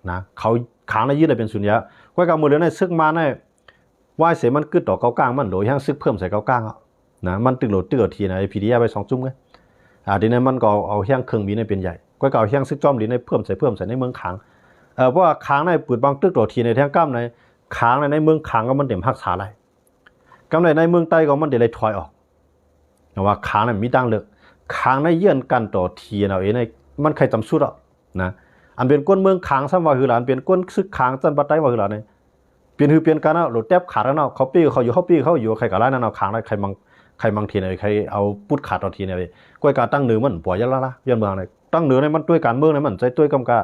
ນະ ເຂົາ ຂາງໄດ້ຍຶດໄດ້ເປັນສູນໃຫຍ່. ກວຍກາມື້ເລີຍໃນເຊິ່ງມາໃນ ວາຍເສມັນກຶດຕໍ່ເກົາກາງ ມັນໂຫຼແຮງຊຶກເພີ່ມໃສ່ເກົາກາງເອົານະ ມັນຕຶກໂຫຼຕຶກເອົາ TNLA ໄປ PDF ໄປສອງຈຸ້ມເລີຍ. ອາ ທີນີ້ມັນກໍເອົາແຮງເຄື່ອງບິນໃຫ້ເປັນໃຫຍ່ ກວຍກາເອົາແຮງຊຶກຈອມດິນໃຫ້ເພີ່ມໃສ່ ເພີ່ມໃສ່ໃນເມືອງຂາງ. ເອີ ເພາະວ່າຂາງໃນປືດບັງຕຶກຕໍ່ TNLA ແຮງກ້ຳໃນ ຂາງໃນ ໃນເມືອງຂາງກໍມັນເຕັມຮັກສາໄດ້. ກຳໃນ ໃນເມືອງໃຕ້ກໍມັນໄດ້ໄລ່ຖອຍອອກ ເພາະວ່າຂາງນັ້ນມີທາງເລືອກ ຂາງໃນເຍືອນກັນຕໍ່ TNLA ໃນ ມັນໄຄຈຳສຸດອະນະ. ອັນເປັນຄົນເມືອງຂາງຊ້ຳວ່າຄືລະ ອັນເປັນຄົນຊຶກຂາງຊັ້ນປານໃດວ່າຄືລະນີ້ ປ່ຽນຫືປ່ຽນກັນເນາະ ໂຫຼແຕັບຂາດກັນເນາະ ເຂົາປີ້ເຂົາຢູ່ ເຮົາປີ້ເຂົາຢູ່ ໃຄກໍຫຼາຍນັ້ນເນາະ. ຂາງໃດ ໃຄມັງ ໃຄມັງ TNLA ໃຄເອົາປຸດຂາດຕໍ່ TNLA ກວຍກາຕັ້ງເໜືອມັນບໍ່ຢາກລະລະ ຍ້ອນເມືອງໃດ ຕັ້ງເໜືອໃນມັນດ້ວຍການເມືອງໃນ ມັນໃຊ້ດ້ວຍກຳກາ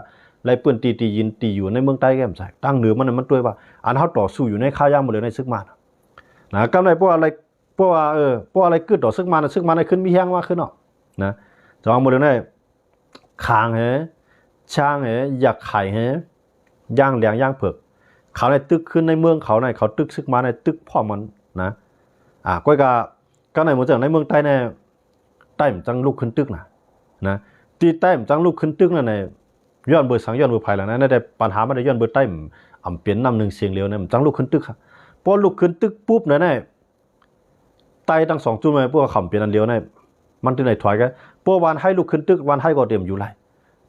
ແລະ ພື້ນທີ່ທີ່ຢືນທີ່ຢູ່ໃນເມືອງໃຕ້ແກ້ມໃສ່ ຕັ້ງເໜືອມັນ ມັນດ້ວຍວ່າ ອັນເຮົາຕໍ່ສູ້ຢູ່ໃນຄາວຍາມມາເລີຍໃນຊຶກມານ ນະ ກຳໄດ້ ເພາະວ່າໄລ່ ເພາະວ່າ ເອີ ເພາະວ່າໄລ່ກຶດຕໍ່ຊຶກມານ ຊຶກມານໄດ້ຂຶ້ນມີແຮງມາຂຶ້ນເນາະ ນະ. ຈະວ່າໝົດເລີຍໃນ ຂາງແຮ ຊາງແຮ ຢາກໄຂ່ແຮ ຢ່າງແຫຼງ ຢ່າງເຜິກ ເຂົາໄດ້ຕຶກຂຶ້ນໃນເມືອງເຂົາໃນ ເຂົາຕຶກຊຶກມານໄດ້ຕຶກພ້ອມກັນນະ. ອາ ກວຍກາ ການໃນໝູ່ເຈົ້າໃນເມືອງໃຕ້ແນ່ ໃຕ້ມັນຈັ່ງລຸກຂຶ້ນຕຶກນະ ນະ ທີ່ໃຕ້ມັນຈັ່ງລຸກຂຶ້ນຕຶກນັ້ນນະ ຍ້ອນເບີສັງ ຍ້ອນເບີໃຜລະນະ ແຕ່ປັນຫາມັນໄດ້ຍ້ອນເບີໃຕ້ ອຳເປັນນ້ຳໜຶ່ງສຽງດຽວນະ ມັນຈັ່ງລຸກຂຶ້ນຕຶກ. ພໍລຸກຂຶ້ນຕຶກປຸບນະ ໃນ ໃຕ້ທັງສອງຈຸດ ພວກເຂົາເປັນອັນດຽວໃນ ມັນຈຶ່ງໄດ້ຖອຍກັນ. ພວກວານໄຮລຸກຂຶ້ນຕຶກ ວານໄຮກໍເຕັມຢູ່ໄລ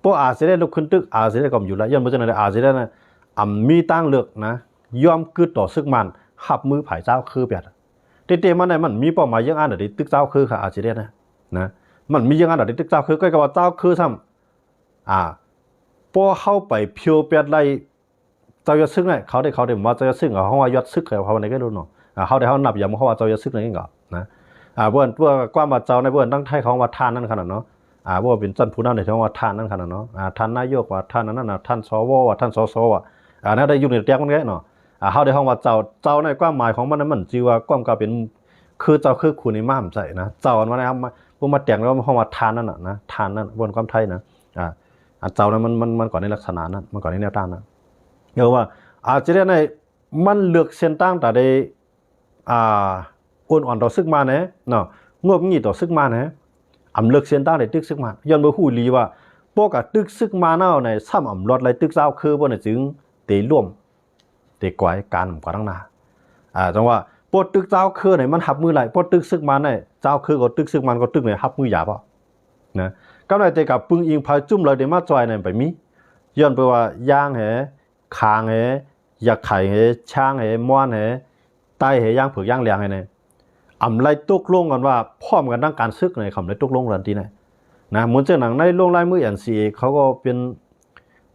ພວກອາເຊເດລຸກຂຶ້ນຕຶກ ອາເຊເດກໍຢູ່ໄລ ຍ້ອນເພາະສະນັ້ນອາເຊເດນະ ອຳມີທາງເລືອກນະ ຍອມກຶດຕໍ່ຊຶກມານ ຮັບມືຝ່າຍເຈົ້າຄືແບບ ເຕໆ ມັນໄດ້ ມັນມີເປົ້າໝາຍຢ່າງອັນໃດ ຕຶກເຈົ້າຄືຄ່າ ອາເຊເດນະ ນະ ມັນມີຢ່າງອັນໃດ ຕຶກເຈົ້າຄື ກໍວ່າເຈົ້າຄືຊ້ຳ ອາ ພໍເຮົາໄປພຽວແປດໄລ່ ເຈົ້າຍອດຊຶກນະ ເຂົາໄດ້ ເຂົາໄດ້ວ່າເຈົ້າຍອດຊຶກ ເຮົາວ່າຍອດຊຶກ ເຂົາວ່າໃດກໍໄດ້ເນາະ ອາ ເຮົາໄດ້ ເຮົານັບຢາມ ເຮົາວ່າເຈົ້າຍອດຊຶກນັ້ນເອງກໍນະ ອາ ເພິ່ນ ເພິ່ນ ຄວາມວ່າເຈົ້າໃນ ເພິ່ນ ທາງໄທເຂົາວ່າທ່ານນັ້ນຂະໜາດເນາະ ອາ ບໍ່ເປັນຊັ້ນຜູ້ນຳໃນ ເຂົາວ່າທ່ານນັ້ນຂະໜາດເນາະ ອາ ທ່ານນາຍົກວ່າ ທ່ານອັນນັ້ນນະ ທ່ານ ສວ ວ່າ ທ່ານ ສສ ວ່າ ອາ ແນວໃດ ຢູ່ໃນແຕກມັນກໍໄດ້ເນາະ ອາ ເຮົາໄດ້ຮ້ອງວ່າເຈົ້າ ເຈົ້າໃນຄວາມໝາຍຂອງມັນນະ ມັນຈື່ວ່າ ຄວາມກາເປັນ ຄືເຈົ້າຄືຄູນີ້ມາໃສ່ນະ ເຈົ້າອັນວ່ານະ ມາ ບໍ່ມາແຕ່ງແລ້ວ ເຮົາວ່າທ່ານນັ້ນນະ ນະ ທ່ານນັ້ນ ເວົ້າຄວາມໄທນະ ອາ ອັນເຈົ້ານັ້ນ ມັນ ມັນ ມັນກໍໃນລັກສະນະນັ້ນ ມັນກໍໃນແນວທາງນັ້ນ ເອີ້ນວ່າ ອາເຊເດນະ ມັນເລືອກເສັ້ນທາງຕາໄດ້ ອ່າ ອ່ອນໆ ຕໍ່ຊຶກມານແນ່ເນາະ ງົບງີ່ຕໍ່ຊຶກມານແນ່ ອຳເລືອກເສັ້ນທາງໄດ້ຕຶກຊຶກມານ ຍ້ອນບໍ່ຮູ້ອີ່ຫຼີວ່າ ບໍ່ກະຕຶກຊຶກມານເອົາໃນ ຊ້ຳອຳລອດໄລ່ຕຶກເຈົ້າຄືບໍ່ນະ ຈຶ່ງເຕະລ້ວມ ເຕະກວາຍການກວ່າທາງໜ້າ ອາ ຈັ່ງວ່າ ບໍ່ຕຶກເຈົ້າຄືໃນ ມັນຮັບມືໄດ້ ບໍ່ຕຶກຊຶກມານໃນ ເຈົ້າຄືກໍຕຶກ ຊຶກມານກໍຕຶກໃນ ຮັບມືຢາບໍ່ນະ ກຳໄດ້ແຕ່ກະປຶງອີງໃຜ ຈຸ້ມເລີຍໄດ້ມາຊ່ອຍໃນ ໄປມີ ຍ້ອນເພາະວ່າ ຢາງແຮ ຂາງແຮ ຢາກໄຂ່ແຮ ຊາງແຮ ມ່ວນແຮ ໃຕ້ແຮ ຢ່າງເຜິກ ຢ່າງແຫຼງແຮ ອຳໄລ່ຕົກລົງກັນວ່າ ພ້ອມກັນທາງການຊຶກໃນ ຄຳໄລ່ຕົກລົງກັນທີ່ໃນນະ ເໝືອນເຊັ່ນໜັງໃນລົງລາຍມື ເອັນຊີເອ ເຂົາກໍເປັນ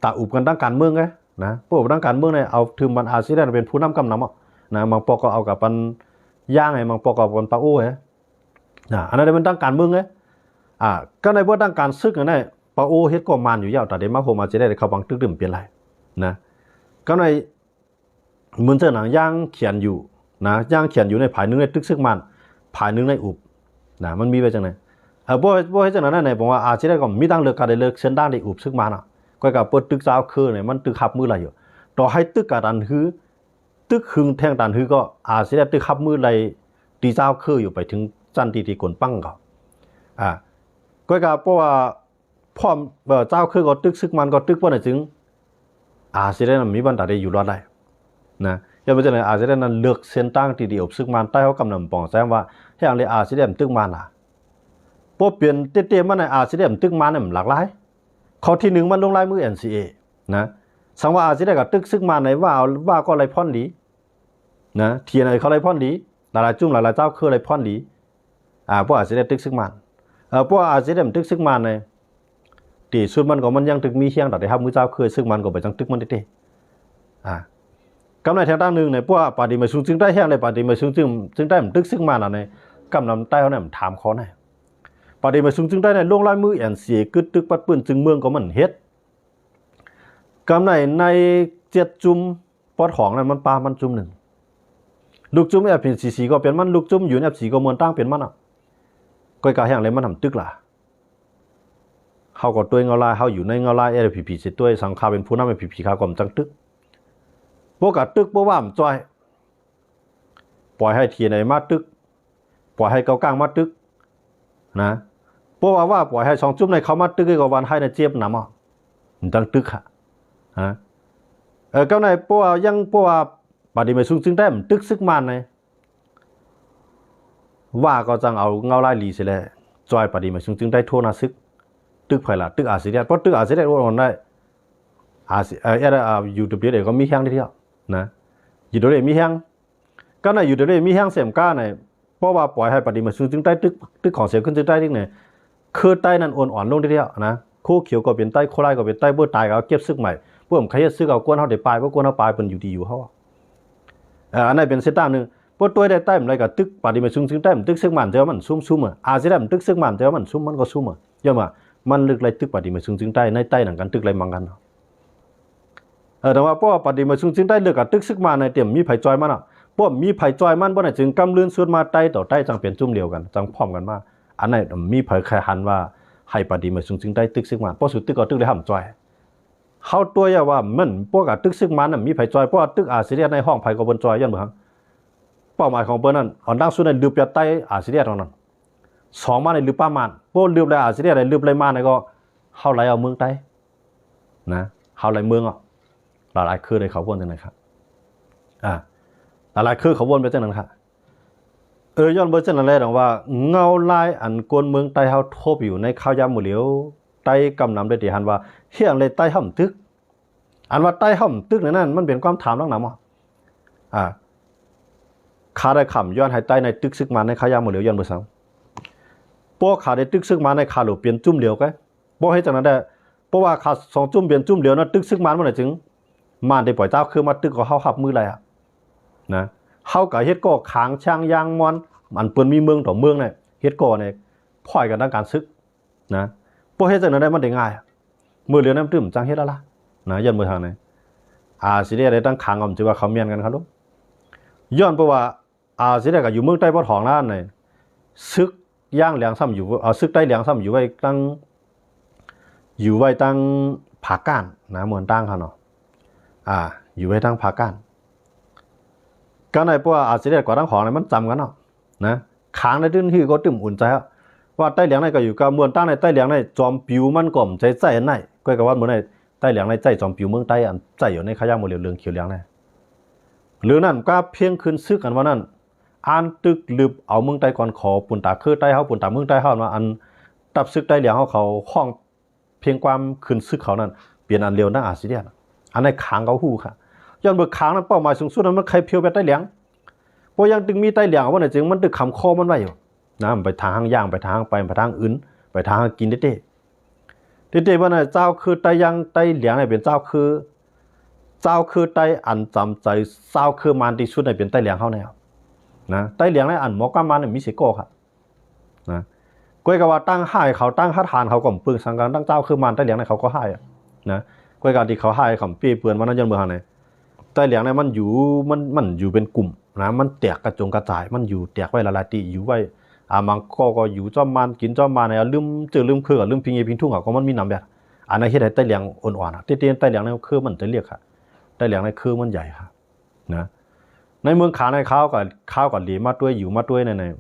ຕາອຸບກັນທາງການເມືອງໄງນະ ພວກທາງການເມືອງໃນ ເອົາຖືມບັນອາຊີໄດ້ເປັນຜູ້ນຳກຳນຳເນາະ ບາງປອກກໍເອົາກັບປັນຢາງໃຫ້ ບາງປອກກໍເອົາກັບປັນປາໂອໃຫ້ ນະ ອັນນັ້ນເປັນທາງການເມືອງເດ້ ອາ ກໍໃນເບື້ອງທາງການຊຶກນັ້ນແຫຼະ ປາໂອເຮັດກໍມານຢູ່ແລ້ວ ຕາໄດ້ມາໂຮມອາເຈໄດ້ ເຂົາບັງຕຶກດື່ມປ່ຽນຫຼາຍນະ ກໍໃນ ເໝືອນເຊັ່ນໜັງຢ່າງຂຽນຢູ່ນະ ຢ່າງຂຽນຢູ່ໃນ ຝ່າຍໜຶ່ງໃນຕຶກຊຶກມານ ຝ່າຍໜຶ່ງໃນອຸບນະ ມັນມີໄວ້ຈັ່ງໃດ ເອີ ບໍ່ ບໍ່ເຮັດຈັ່ງນັ້ນນະ ໃນ ເພາະວ່າອາເຈໄດ້ກໍມີທາງເລືອກ ກາໄດ້ເລືອກເສັ້ນທາງໄດ້ອຸບຊຶກມານນະ ກໍກັບເປີດຕຶກຊາວເຄີໃນ ມັນຕຶກຮັບມືໄດ້ຢູ່ ຕໍ່ໃຫ້ຕຶກກະຕັນຮື ຕຶກຫຶງແທ່ງຕັນຮືກໍ ອາເຈໄດ້ຕຶກຮັບມືໄດ້ ຕີຊາວເຄີຢູ່ໄປເຖິງຊັ້ນທີ່ ທີ່ກົນປັງເຂົາ ອາ ກໍກະເພາະວ່າ ພ້ອມ ເອີ ຊາວເຄີກໍຕຶກ ຊຶກມານກໍຕຶກ ບໍ່ໄດ້ຈຶ່ງ ອາເຈໄດ້ນັ້ນມີບັນດາໄດ້ຢູ່ລອດໄດ້ນະ ຢ່າໄປຈັ່ງໃດ ອາເຈໄດ້ນັ້ນເລືອກເສັ້ນທາງທີ່ດີອົບຊຶກມານ ໃຕ້ເຮົາກຳນຳປອງແຊມວ່າ ແຮ່ອາເຈໄດ້ຕຶກມານລະ ບໍ່ເປັນເຕໆ ມັນໃນອາເຈໄດ້ຕຶກມານນັ້ນມັນຫຼາກຫຼາຍ ຂໍ້ທີໜຶ່ງ ມັນລົງລາຍມື ເອັນຊີເອ ນະ ສັງວ່າອາເຈໄດ້ກໍຕຶກຊຶກມານໃນ ວ່າ ວ່າກໍໄລ່ພອນດີ ນະ ທີເອັນເອ ເຂົາໄລ່ພອນດີ ຫຼາຍໆຈຸ້ມ ຫຼາຍໆຊາວເຄີໄລ່ພອນດີ ອາ ພວກອາເຈໄດ້ຕຶກຊຶກມານ ເອີ ພວກອາເຈໄດ້ມັນຕຶກຊຶກມານໃນ ທີ່ສຸດມັນກໍມັນຍັງຕຶກມີຮຽງ ຕາໄດ້ຮັບມືຊາວເຄີ ຊຶກມານກໍໄປຈັ່ງຕຶກມັນເຕໆ ອາ ກຳໃນແທງທາງໜຶ່ງໃນ ພວກປາຕີໄມ້ສູງຈຶ່ງໄດ້ແຮງ ແລະ ປາຕີໄມ້ສູງຈຶ່ງ ຈຶ່ງໄດ້ມັນຕຶກຊຶກມານລະໃນ ກຳນຳໃຕ້ເຮົານັ້ນມັນຖາມຂໍ້ໃນ ປາຕີໄມ້ສູງຈຶ່ງໄດ້ໃນ ລົງລາຍມື ເອັນຊີເອ ກຶດຕຶກປັດປືນ ຈຶ່ງເມືອງກໍມັນເຮັດ ກຳໃນໃນເຈັດຈຸ້ມ ປອດຂອງນັ້ນມັນປາມັນຈຸ້ມໜຶ່ງ ລູກຈຸ້ມ ເອັຟພີຊີ ກໍເປັນມັນ ລູກຈຸ້ມ ຢູເອັນເອັຟຊີ ກໍເໝືອນຕ່າງເປັນມັນອະ ກໍກະແຮງເລີຍມັນທຳຕຶກລະ ເຮົາກໍຕົວເອງເງົາລາຍ ເຮົາຢູ່ໃນເງົາລາຍ ເອັຟພີພີຊິຕົວເອງ ສັງຂ້າເປັນຜູ້ນຳ ເອັຟພີພີຂ້າກໍມັນຈັ່ງຕຶກ ບໍ່ກະຕຶກບໍ່ວ່າມັນຈ່ອຍ ປ່ອຍໃຫ້ທີເອັນເອ ມາຕຶກ ປ່ອຍໃຫ້ເກົາກາງມາຕຶກ ນະ ເພາະວ່າ ວ່າປ່ອຍໃຫ້ສອງຈຸ້ມໃນເຂົ້າມາຕຶກ ກໍວັນໃຫ້ນະເຈັບນຳເອົາ ມັນຈັ່ງຕຶກຫະ ນະ ເອີ ກຳໃນ ເພາະວ່າຍັງ ເພາະວ່າປາຕີໄມ້ສູງຈຶງໃຕ້ມັນຕຶກເຊິ່ງມານໃນ ວ່າກໍຈັ່ງເອົາເງົາລາຍລີເສຍແລ້ວ ຈອຍປາຕີໄມ້ສູງຈຶງໃຕ້ທົ່ວໜ້າຊຶກ. ຕຶກໃຜລະ? ຕຶກອາຊີແດດ. ເພາະຕຶກອາຊີແດດໂອ້ນໄດ້ ອາຊີ ເອີ ຢູດັບເບິນເອ ກໍມີແຮງທີດຽວນະ ຢູດັບເບິນເອມີແຮງ. ກຳໃນຢູດັບເບິນເອມີແຮງເສມກາໃນ ເພາະວ່າປ່ອຍໃຫ້ປາຕີໄມ້ສູງຈຶງໃຕ້ຕຶກ ຕຶກຂອງເສຍຂຶ້ນຈຶງໃຕ້ນີ້ ເຄີໃຕ້ນັ້ນອ່ອນໆລົງທີດຽວນະ. ໂຄຂຽວກໍເປັນໃຕ້ ໂຄລາຍກໍເປັນໃຕ້ ເບີຕາຍກໍເກັບຊຶກໃໝ່ ເພິ່ນຂະເຮັດຊຶກເອົາກວນເຮົາໄດ້ປາຍ ບໍ່ກວນເຮົາປາຍ ເພິ່ນຢູ່ທີ່ຢູ່ເຮົາ. ເອີ ອັນນັ້ນເປັນເສັ້ນທາງໜຶ່ງ. ບໍ່ຕົວໃດໃຕ້ມັນໄດ້ກໍຕຶກປາຕີໄມ້ສູງຈຶງໃຕ້ ມັນຕຶກຊຶກມານ ແຕ່ວ່າມັນຊຸມໆ ອາຊີແດດມັນຕຶກຊຶກມານ ແຕ່ວ່າມັນຊຸມ ມັນກໍຊຸມ ຍ້ອນວ່າມັນລຶກໄລ່ຕຶກປາຕີໄມ້ສູງຈຶງໃຕ້ ໃນໃຕ້ນັ້ນກັນຕຶກໄລ່ມັງກັນ. ເອີ ແຕ່ວ່າເພາະວ່າປາຕີໄມ້ສູງຈຶງໃຕ້ເລີກກັບຕຶກຊຶກມານໃນ ເຕັມມີໃຜຈອຍມັນເນາະ. ເພາະມີໃຜຈອຍມັນບໍ່ໄດ້ ຈຶ່ງກຳລື່ນສຸດມາໃຕ້ຕໍ່ໃຕ້ ຈັ່ງເປັນຈຸ້ມດຽວກັນ ຈັ່ງພ້ອມກັນມາ. ອັນນັ້ນມີໃຜໃຄຫັນວ່າໃຫ້ປາຕີໄມ້ສູງຈຶງໃຕ້ຕຶກຊຶກມານ ເພາະສຸດຕຶກກໍຕຶກໄດ້ຫ້າມຈອຍ. ເຮົາຕົວຢ່າງວ່າມັນພວກກັບຕຶກຊຶກມານນັ້ນມີໃຜຈອຍ ເພາະວ່າຕຶກອາຊີແດດໃນຫ້ອງໃຜກໍເພິ່ນຈອຍ ຍ້ອນເບິ່ງເປົ້າໝາຍຂອງເພິ່ນນັ້ນ ອັນດັງສຸດໃນລຶບຈະໃຕ້ອາຊີແດດເທົ່ານັ້ນ. ສອງມາໃນລຶບປະມານ ບໍ່ລຶບແລ້ວອາຊີແດດ ລຶບໄລ່ມານໃນກໍເຮົາໄລ່ເອົາເມືອງໃຕ້ ນະ ເຮົາໄລ່ເມືອງເອົາ. ຫຼາຍໆເຄືໄດ້ເຂົາວົນຈັ່ງນັ້ນຄັບ ອາ ຫຼາຍໆເຄືເຂົາວົນໄປຈັ່ງນັ້ນຄັບ. ເອີ ຍ້ອນເບິ່ງຈັ່ງນັ້ນແຫຼະ ດອງວ່າເງົາລາຍອັນຄົນເມືອງໃຕ້ເຮົາທົບຢູ່ໃນຄາວຍາມມື້ຫຼຽວ ໃຕ້ກຳນຳໄດ້ທີ່ຫັ້ນວ່າ ເຮັດຫຍັງໃດໃຕ້ເຮົາບໍ່ຕຶກ. ອັນວ່າໃຕ້ເຮົາບໍ່ຕຶກນັ້ນ ມັນເປັນຄວາມຖາມຫຼັງນຳ ອາ ຂ້າໄດ້ຄຳຍ້ອນໃຫ້ໃຕ້ໃນຕຶກຊຶກມາໃນຄາວຍາມມື້ຫຼຽວ ຍ້ອນເບິ່ງຊັ້ນ ພວກຂ້າໄດ້ຕຶກຊຶກມາໃນຄາໂລເປັນຈຸ້ມດຽວກັນ ບໍ່ເຮັດຈັ່ງນັ້ນໄດ້ ເພາະວ່າຂ້າສອງຈຸ້ມເປັນຈຸ້ມດຽວນະ ຕຶກຊຶກມານບໍ່ໄດ້ ຈຶ່ງມານໄດ້ປ່ອຍເຈົ້າຄືມາຕຶກ ກໍເຮົາຮັບມືໄດ້ອະນະ. ເຮົາກໍເຮັດກໍຂາງ ຊ້າງ ຢາງ ມອນ ອັນເພິ່ນມີເມືອງຕໍ່ເມືອງນະ ເຮັດກໍໃນພອຍກັນທາງການຊຶກນະ. ບໍ່ເຮັດຈັ່ງນັ້ນໄດ້ ມັນໄດ້ງ່າຍ ມື້ເຫຼືອນັ້ນຕື່ມຈັ່ງເຮັດລະລະນະ. ຍ້ອນເບິ່ງທາງໃນອາຊີແດດໄດ້ຕັ້ງຂັງ ອຳຈະວ່າເຂົາແມ່ນກັນຄັບ ຍ້ອນເພາະວ່າ ອາຊີແດດກໍຢູ່ເມືອງໃຕ້ປະທ້ອງນັ້ນ ຊຶກຢ່າງແຫຼງຊ້ຳຢູ່ ເອີ ຊຶກໃຕ້ແຫຼງຊ້ຳຢູ່ໄວ້ຕັ້ງ ຢູ່ໄວ້ຕັ້ງຜາກ້ານນະ ເມືອງຕ່າງເຮົາເນາະ ອາ ຢູ່ໄວ້ຕັ້ງຜາກ້ານ. ກໍໃນພວກອາຊີແດດກວ່າຕັ້ງຂອງນະ ມັນຈຳກັນເນາະນະ ຂາງໃນພື້ນທີ່ກໍຕື່ມອຸ່ນໃຈ ວ່າໃຕ້ແຫຼງໃນກໍຢູ່ກັບເມືອງຕ່າງໃນ ໃຕ້ແຫຼງໃນຈອມປິວມັນກໍບໍ່ໃຊ້ໃຊ້ອັນໃນ ກໍກະວ່າເມືອງໃນ ໃຕ້ແຫຼງໃນໃຊ້ຈອມປິວເມືອງໃຕ້ ອັນໃຊ້ຢູ່ໃນຂະຍະໝົດແລ້ວ ເຫຼືອງຂຽວແຫຼງໃນ ຫຼືນັ້ນກະພຽງຂຶ້ນຊຶກ ອັນວ່ານັ້ນ ອັນຕຶກລຶບເອົາເມືອງໃຕ້ກ່ອນ ຂໍປຸນຕາເຄືໃຕ້ເຮົາ ປຸນຕາເມືອງໃຕ້ເຮົາ ອັນວ່າອັນຕັບຊຶກໃຕ້ແຫຼງເຮົາ ເຂົາຮ້ອງພຽງຄວາມຂຶ້ນຊຶກເຂົານັ້ນ ເປັນອັນລຽວນຳອາຊີແດດ. ອັນໃນຂາງເຂົາຮູ້ຄ່ະ ຍ້ອນເບິ່ງຂາງນັ້ນເປົ້າໝາຍສູງສຸດນັ້ນ ມັນໄຄພຽວແບບໃຕ້ແຫຼງ ເພາະຫຍັງຈຶ່ງມີໃຕ້ແຫຼງ ເພາະນັ້ນຈຶ່ງມັນຕຶກຄຳຄໍມັນໄວ້ຢູ່ນະ ໄປທາງຫາງຢ່າງ ໄປທາງຫາງໄປ ໄປທາງອື່ນ ໄປທາງຫາກິນເດ້ ເດ້ ເດ້ ເພາະນັ້ນ ເຈົ້າຄືໃຕ້ຢ່າງ ໃຕ້ແຫຼງນີ້ເປັນເຈົ້າຄື ເຈົ້າຄືໃຕ້ອັນຈຳໃຈ ເຈົ້າຄືມານທີ່ສຸດໃນເປັນໃຕ້ແຫຼງເຮົາແນວນະ. ໃຕ້ແຫຼງໃນອັນໝໍກຳມານມີເສກໍຄັບນະ ກ້ອຍກະວ່າຕັ້ງໃຫ້ເຂົາ ຕັ້ງຮັດຖານເຂົາກໍບໍ່ປຶງສັງກັນ ຕັ້ງເຈົ້າຄືມານໃຕ້ແຫຼງໃນເຂົາກໍໃຫ້ນະ. ກ້ອຍກະທີ່ເຂົາໃຫ້ຄຳເປ້ເປື້ອນວ່ານັ້ນ ຍ້ອນເບິ່ງຫັ້ນ ໃຕ້ແຫຼງໃນມັນຢູ່ ມັນ ມັນຢູ່ເປັນກຸ່ມນະ ມັນແຕກກະຈົງກະຈາຍ ມັນຢູ່ແຕກໄວ້ຫຼາຍໆທີ່ ຢູ່ໄວ້ ອາ ມັງກໍ ກໍຢູ່ຈ້ອມມານ ກິນຈ້ອມມານ ລືມເຈີລືມເຄືອ ລືມພິງເຍພິງທຸງ ກໍມັນມີນຳແບບ ອັນນັ້ນເຮັດໃຫ້ໃຕ້ແຫຼງອ່ອນໆ ເຕັ້ໆ ໃຕ້ແຫຼງໃນຄືມັນຈະລຽກ ໃຕ້ແຫຼງໃນຄືມັນໃຫຍ່ນະ. ໃນເມືອງຂາງໃນ ຄາວກໍ ຄາວກໍເລມາດ້ວຍ ຢູ່ມາດ້ວຍໃນ ໃນ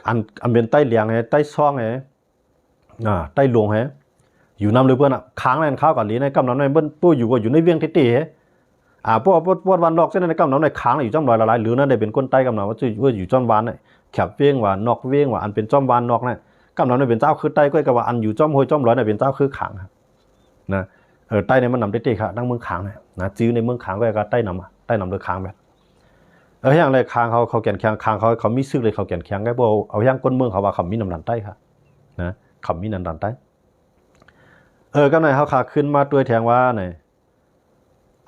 ອັນ ອັນເປັນໃຕ້ແຫຼງໃນ ໃຕ້ຊ່ອງໃນ ອາ ໃຕ້ຫຼວງໃນ ຢູ່ນຳເລີຍເພິ່ນນະ. ຂາງໃນ ຄາວກໍເລໃນກຳນຳໃນ ເພິ່ນບໍ່ຢູ່ ກໍຢູ່ໃນວຽງເຕັ້ໆ ອາ ພວກ ພວກວັນນອກເຊັ່ນໃນ ກຳນຳໃນຂາງຢູ່ຈ້ອມດອຍຫຼາຍໆ ຫຼືນັ້ນໄດ້ເປັນຄົນໃຕ້ກຳນຳວ່າ ຢູ່ຈ້ອມວານໃນ ແຄບວຽງວ່າ ນອກວຽງວ່າ ອັນເປັນຈ້ອມວານນອກໃນ ກຳນຳໃນເປັນເຈົ້າຄືໃຕ້ ກ້ອຍກະວ່າອັນຢູ່ຈ້ອມຫ້ວຍຈ້ອມດອຍໃນເປັນເຈົ້າຄືຂາງ ນະ. ເອີ ໃຕ້ນີ້ມັນນຳເຕັ້ໆ ນຳເມືອງຂາງນະ ນະ ຈື່ໃນເມືອງຂາງ ກໍໃຕ້ນຳ ໃຕ້ນຳໂດຍຂາງແບບ ເອີ ຫຍັງໃດຂາງເຂົາ ເຂົາແກ່ນແຂງ ຂາງເຂົາ ເຂົາມີຊຶກເລີຍ ເຂົາແກ່ນແຂງ ກໍບໍ່ເອົາຫຍັງ ຄົນເມືອງເຂົາວ່າເຂົາມີນ້ຳດັນໃຕ້ຄ່ະນະ ເຂົາມີນ້ຳດັນໃຕ້. ເອີ ກຳໃນເຮົາຂາຂຶ້ນມາດ້ວຍແທງວ່າໃນ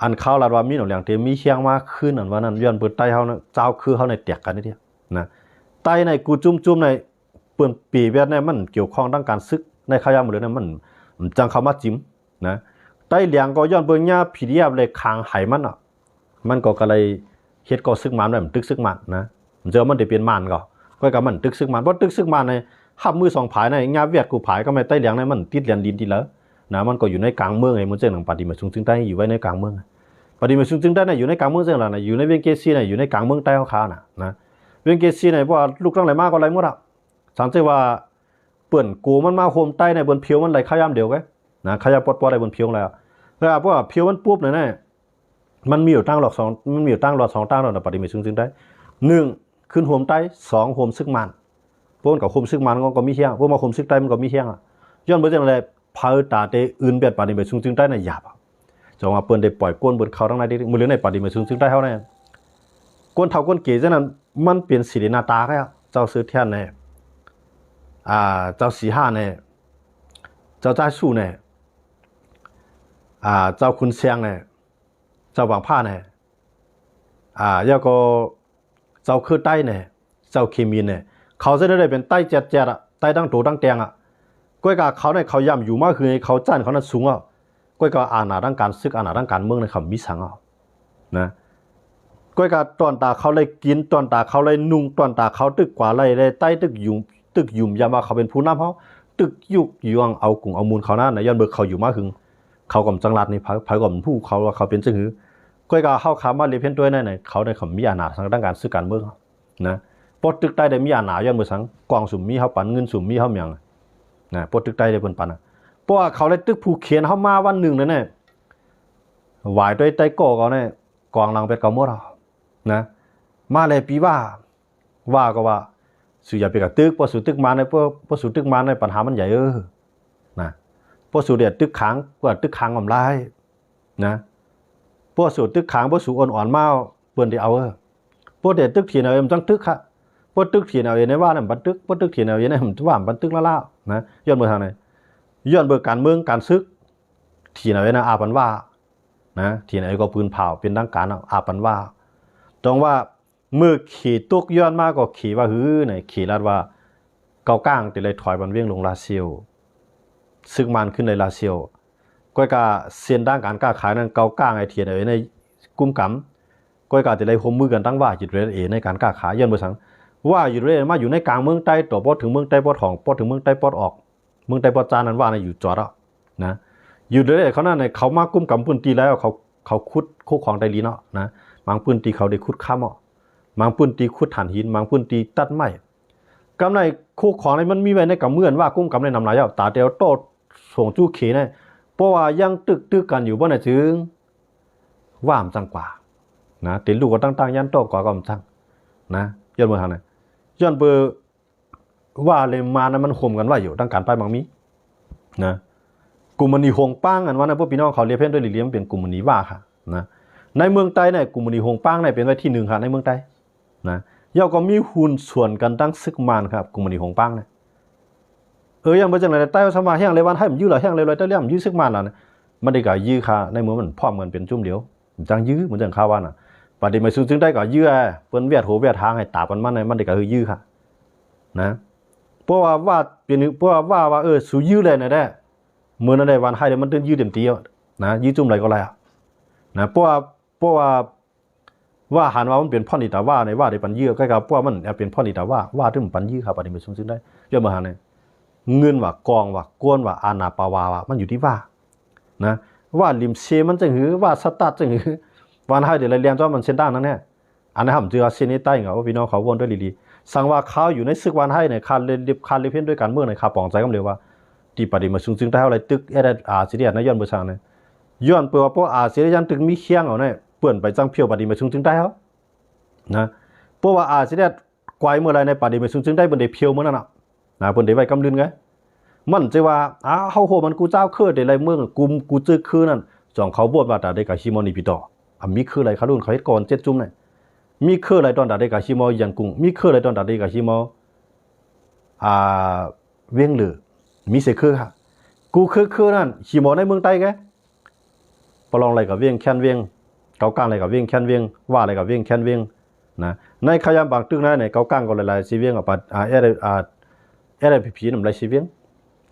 ອັນເຂົາລາດວ່າມີໜອງຫຼຽງເຕ ມີຄຽງມາຄືນ ອັນວ່ານັ້ນ ຍ້ອນເປີດໃຕ້ເຮົານະ ເຈົ້າຄືເຮົາໃນແຕກກັນນີ້ນະ ໃຕ້ໃນກູຈຸ້ມໆໃນ ເປັນປີແບບນີ້ ມັນກ່ຽວຂ້ອງທາງການຊຶກໃນຂະຍະໝົດເລີຍນະ ມັນ ມັນຈັ່ງເຂົ້າມາຈິມນະ. ໃຕ້ແຫຼງກໍຍ້ອນເບິ່ງຍາພີດີເອັຟ ແລະ ຂາງໄຫມັນເນາະ ມັນກໍ ກໍເລີຍເຮັດກໍຊຶກມານໄວ້ ມັນຕຶກຊຶກມານນະ. ເຈົ້າມັນໄດ້ເປັນມານກໍ ກໍ ກໍມັນຕຶກຊຶກມານ ເພາະຕຶກຊຶກມານໃນຮັບມືສອງຝ່າຍໃນ ຍາແວດກູ່ຝ່າຍ ກໍແມ່ນໃຕ້ແຫຼງໃນ ມັນຕິດແດນດິນຕິດເລີນະ ມັນກໍຢູ່ໃນກາງເມືອງ ໃຫ້ໝູ່ເຈົ້າໜັງປາຕີໄມ້ສູງຈຶງໃຕ້ຢູ່ໄວ້ໃນກາງເມືອງ ປາຕີໄມ້ສູງຈຶງໃຕ້ນະ ຢູ່ໃນກາງເມືອງເຈົ້າລະນະ ຢູ່ໃນວຽງເກຊີນະ ຢູ່ໃນກາງເມືອງໃຕ້ເຮົາຂານະ ວຽງເກຊີນະ ເພາະວ່າລູກທາງໃດມາກໍໄລ່ໝົດອະ. ສັງເກດວ່າ ເພິ່ນໂກມັນມາໂຮມໃຕ້ໃນ ເພິ່ນພຽວມັນໄຫຼຄະຍາມດຽວໄກນະ ຂະຍາມປອດໆໃນເພິ່ນພຽວໄຫຼອະ. ເພາະວ່າພຽວມັນປຸບນັ້ນນະ ມັນມີຢູ່ທາງລອດສອງ ມັນມີຢູ່ທາງລອດສອງທາງເນາະ ປະຕິເມສຊຸງຊຶງໃຕ້. ໜຶ່ງ ຂຶ້ນໂຮມໃຕ້, ສອງ ໂຮມຊຶກມ່ານ. ເພາະມັນກໍໂຮມຊຶກມ່ານກໍມີແຮງ, ເພາະວ່າໂຮມຊຶກໃຕ້ມັນກໍມີແຮງ. ຍ້ອນເບິ່ງຈັ່ງໃດ ເຂົາຕາແຕ່ອື່ນແບບປະຕິເມສຊຸງຊຶງໃຕ້ນະ ຢາບ. ຈັ່ງວ່າເພິ່ນໄດ້ປ່ອຍກວນເພິ່ນເຂົ້າທາງໃນເດ້. ມື້ເລີຍໃນປະຕິເມສຊຸງຊຶງໃຕ້ເຮົານີ້ ກວນເຖົ້າກວນເກຈັ່ງນັ້ນ ມັນເປັນສີໜ້າຕາແລ້ວ. ເຈົ້າເຊີແທນແດ່ ອ່າ ເຈົ້າສີຫາແດ່ ເຈົ້າຈາຍຊູ່ແດ່ ອ່າ ເຈົ້າຂຸນແຊງແດ່ ເຈົ້າຫວ່າງພ້າແດ່ ອ່າ ແລ້ວກໍເຈົ້າເຄີໃຕ້ແດ່ ເຈົ້າເຄມີນແດ່. ເຂົາຈະໄດ້ເປັນໃຕ້ແຈດໆ ອະ ໃຕ້ຕັ້ງໂຕຕັ້ງແຕ່ງ ອະ. ກ້ອຍກາເຂົານີ້ ເຂົາຢ້ຳຢູ່ມາຄືໃຫ້ເຂົາ ຊັ້ນເຂົານັ້ນສູງ ອະ. ກ້ອຍກາອານາທາງການສຶກ ອານາທາງການເມືອງນີ້ ເຂົາມີສັງ ອະ ນະ. ກ້ອຍກາຕອນຕາເຂົາໄດ້ກິນ ຕອນຕາເຂົາໄດ້ນຸ່ງ ຕອນຕາເຂົາຕຶກກວາໄລ່ໄດ້ໄຕ້ ຕຶກຫຍຸມ ຕຶກຫຍຸມຢາມວ່າເຂົາເປັນຜູ້ນຳເຮົາ ຕຶກຍຸກຍວງເອົາກຸງເອົາມູນເຂົານັ້ນນະ. ຍ້ອນເບິ່ງເຂົາຢູ່ມາຫຶງ ເຂົາກໍບໍ່ຈັກລັດໃຫ້ໃຜ ໃຜກໍບໍ່ຮູ້ເຂົາວ່າເຂົາເປັນຈັ່ງຫື. ກ້ອຍກາເຮົາຂ້າມມາລຽບເຫັນດ້ວຍໃນ ໃນເຂົາໄດ້ ເຂົາມີອານາທາງດ້ານການສຶກການເມືອງເຮົານະ. ພວກຕຶກໃຕ້ໄດ້ມີອານາ ຍ້ອນເບິ່ງສັງ ກອງສຸມມີເຮົາປັນ ເງິນສຸມມີເຮົາຫຍັງນະ. ພວກຕຶກໃຕ້ໄດ້ເພິ່ນປັນນະ ເພາະວ່າເຂົາໄດ້ຕຶກຜູກແຂນເຮົາມາວັນໜຶ່ງນັ້ນນະ ຫວາຍໂຕໃຕ້ກໍເຂົານີ້ ກອງຫຼັງເປັດເຂົາໝົດ ນະ. ມາແລ້ວປີຫວ້າ ຫວ້າກໍວ່າ ສູຢ່າໄປກະຕຶກ ພວກສູຕຶກມາໃນ ພວກ ພວກສູຕຶກມາໃນ ບັນຫາມັນໃຫຍ່ເອີ ນະ. ພວກສູໄດ້ຕຶກຂັງ ພວກຕຶກຂັງກໍຫຼາຍ ນະ. ພວກສູຕຶກຂັງ ພວກສູອ່ອນໆມາ ເພິ່ນໄດ້ເອົາເອີ. ພວກໄດ້ຕຶກ ທີເອັນແອລເອ ມັນຈັ່ງຕຶກ ພວກຕຶກ ທີເອັນແອລເອ ໃນຫວ້ານັ້ນມັນຕຶກ ພວກຕຶກ ທີເອັນແອລເອ ໃນຫວ້າມັນຕຶກລ້າໆ ນະ. ຍ້ອນເບິ່ງທາງໃດ ຍ້ອນເບິ່ງການເມືອງການສຶກ ທີເອັນແອລເອ ນະ ອາປັນຫວ້າ ນະ. ທີເອັນແອລເອ ກໍປືນເຜົາເປັນທາງການ ອາປັນຫວ້າ. ຕ້ອງວ່າ ເມື່ອເຂຕົກຍ້ອນມາກໍເຂວ່າ ຫື ໃນເຂລັດວ່າ ເກົາກາງຈະໄດ້ຖອຍບັນວຽງລົງລາຊຽວ ຊຶກມານຂຶ້ນໄດ້ລາຊຽວ. ກ້ອຍກາເສັ້ນທາງການຄ້າຂາຍນັ້ນ ເກົາກາງໃຫ້ ທີເອັນແອລເອ ໃນກຸມກຳ ກ້ອຍກາຈະໄດ້ຮ່ວມມືກັນທັງຫວ້າ ຢູເອສເອ ໃນການຄ້າຂາຍ. ຍ້ອນເບິ່ງສັງ ຫວ້າ ຢູເອສເອ ມາຢູ່ໃນກາງເມືອງໃຕ້ ຕໍ່ ພໍເຖິງເມືອງໃຕ້ ພໍຖອງ ພໍເຖິງເມືອງໃຕ້ ປອດອອກ ເມືອງໃຕ້ ປອດຈານນັ້ນ ຫວ້ານະ ຢູ່ຈອດເນາະ ນະ. ຢູເອສເອ ເຂົານັ້ນ ເຂົາມາກຸມກຳພື້ນທີ່ແລ້ວ ເຂົາ ເຂົາຂຸດໂຄກຂອງໄດ້ລີເນາະ ນະ. ບາງພື້ນທີ່ເຂົາໄດ້ຂຸດຄຳເນາະ ບາງພື້ນທີ່ຂຸດຖ່ານຫີນ ບາງພື້ນທີ່ຕັດໄມ້. ກຳໃນໂຄກຂອງນີ້ມັນມີໄວ້ໃນກຳເມືອງ ຫວ້າກຸມກຳໃນນຳລາຍເອົາ ຕາແຕ່ວໂຕ້ສົ່ງຈູເຂນະ. ເພາະວ່າຍັງຕຶກ ຕຶກກັນຢູ່ບໍ່ນະ ຈຶ່ງຫວ້າມັນຈັ່ງກວ່າ ນະ. ເຕັນລູກກໍຕັ້ງໆ ຢ້ານໂຕ້ກວ່າກໍມັນຈັ່ງ ນະ. ຍ້ອນເບິ່ງທາງນັ້ນ ຍ້ອນເບິ່ງ ຫວ້າເລມມານະ ມັນໂຮມກັນໄວ້ຢູ່ ທາງການປາຍມັງມີ ນະ. ກຸມມະນີຫົງປາງ ອັນວ່ານະ ພວກພີ່ນ້ອງເຂົາລຽບເຫັນດ້ວຍຫຼີ່ໆ ມັນເປັນກຸມມະນີຫວ້າ ນະ. ໃນເມືອງໃຕ້ນີ້ ກຸມມະນີຫົງປາງນີ້ເປັນໄວ້ທີໜຶ່ງ ໃນເມືອງໃຕ້ ນະ. ແລ້ວກໍມີຫຸ້ນສ່ວນກັນທັງຊຶກມານ ກຸມມະນີຫົງປາງນີ້. ເອີ ຢ້ານບໍ່ຈັ່ງໃດ ໃຕ້ສຳວ່າແຮງເລີຍ ຫວ້ານໄທມັນຢື້ແລ້ວ ແຮງເລີຍ ໃຕ້ລຽມຢື້ຊຶກມານແລ້ວ ມັນໄດ້ກະຢື້ ໃນເມື່ອມັນພ້ອມກັນເປັນຈຸ້ມດຽວ ມັນຈັ່ງຢື້ ມັນຈັ່ງຄາວວ່ານະ. ປະເດັນໝາຍສູງຈຶ່ງໄດ້ກໍຢື້ ເພິ່ນຫວຽດຫົວຫວຽດຫາງໃຫ້ຕາບກັນມາ ມັນໄດ້ກໍຄືຢື້ ນະ. ເພາະວ່າ ຫວ້າເປັນ ເພາະວ່າ ຫວ້າວ່າ ເອີ ສູຢື້ແລ້ວນະແດ່ ມື້ນັ້ນໄດ້ຫວ້ານໄທ ມັນຕື່ນຢື້ເຕັມທີ່ ນະ ຢື້ຈຸ້ມໃດກໍໄດ້ ນະ. ເພາະວ່າ ເພາະວ່າ ຫວ້າຫັນວ່າມັນເປັນພອນອີຕາຫວ້າ ໃນຫວ້າໄດ້ປັນເຫຍື່ອ ໃກ້ກັບພວກມັນເປັນພອນອີຕາຫວ້າ ຫວ້າຖືມັນປັນເຫຍື່ອ ຫາປະເດັນໝາຍສູງຈຶ່ງໄດ້ ຍ້ອນວ່າຫັ້ນ ເງິນຫວ້າ ກອງຫວ້າ ກວນຫວ້າ ອານາປາວາຫວ້າ ມັນຢູ່ທີ່ຫວ້າ ນະ. ຫວ້າລິມເຊມັນຈັ່ງຫື ຫວ້າສະຕາດຈັ່ງຫື ຫວ້ານໄທໄດ້ໄລ່ລຽນຈອນມັນເສັ້ນທາງນັ້ນແທ້. ອັນນັ້ນເຮົາເຈື່ອເສັ້ນໃນໃຕ້ ເອົາພີ່ນ້ອງເຂົາວອນດ້ວຍດີໆ ສັງວ່າເຂົາຢູ່ໃນຊຶກຫວ້ານໄທນີ້ ຄາດເລັບ ຄາດເລັບເຫັນດ້ວຍການເມືອງນີ້ ຂ້າປອງໃຈຄຳດຽວວ່າ ທີ່ປະເດັນໝາຍສູງຈຶ່ງໄດ້ເຮົາໄດ້ຕຶກ ອາຊີເດຍນະ ຍ້ອນເບິ່ງສັງນະ ຍ້ອນເປີວ່າພວກອາຊີເດຍຍັງຕຶກມີຄຽງເອົານະ ເພິ່ນໄປຈັ່ງພຽວປະເດັນໝາຍສູງຈຶ່ງໄດ້ເຮົາ ນະ. ເພາະວ່າອາຊີແດດກວາຍເມື່ອໃດໃນປະເດັນໝາຍສູງຈຶ່ງໄດ້ ເພິ່ນໄດ້ພຽວເມື່ອນັ້ນນະ ນະ ເພິ່ນໄດ້ໄວ້ກຳລຶນໄງ. ມັນຈະວ່າ ອາ ເຮົາໂຫມັນກູເຈົ້າຄືໄດ້ໄລ່ເມືອງ ກູ ກູເຈີຄືນັ້ນ ຈອງເຂົາບວດວ່າຕາເດກາຮີມໍນີປີຕໍ່ ອາ ມີຄືໄລ່ຄາລຸນ ເຂົາເຮັດກ່ອນເຈັດຈຸ້ມນະ ມີຄືໄລ່ຕອນຕາເດກາຮີມໍຢັນກຸງ ມີຄືໄລ່ຕອນຕາເດກາຮີມໍ ອາ ວຽງເລີ ມີເສຄື ກູເຄີຄືນັ້ນ ຮີມໍໃນເມືອງໃຕ້ແກ ປະລອງໄລ່ກັບວຽງແຄນວຽງ ເກົາກາງໄລ່ກັບວຽງແຄນວຽງ ຫວ້າໄລ່ກັບວຽງແຄນວຽງ ນະ. ໃນຂະຍາມບາງຕຶກນະ ໃນເກົາກາງກໍໄລ່ໆ ເຊວຽງ ອາ ເອສ ອາ ເອສ ເອສ ພີ ນຳໄລ່ເຊວຽງ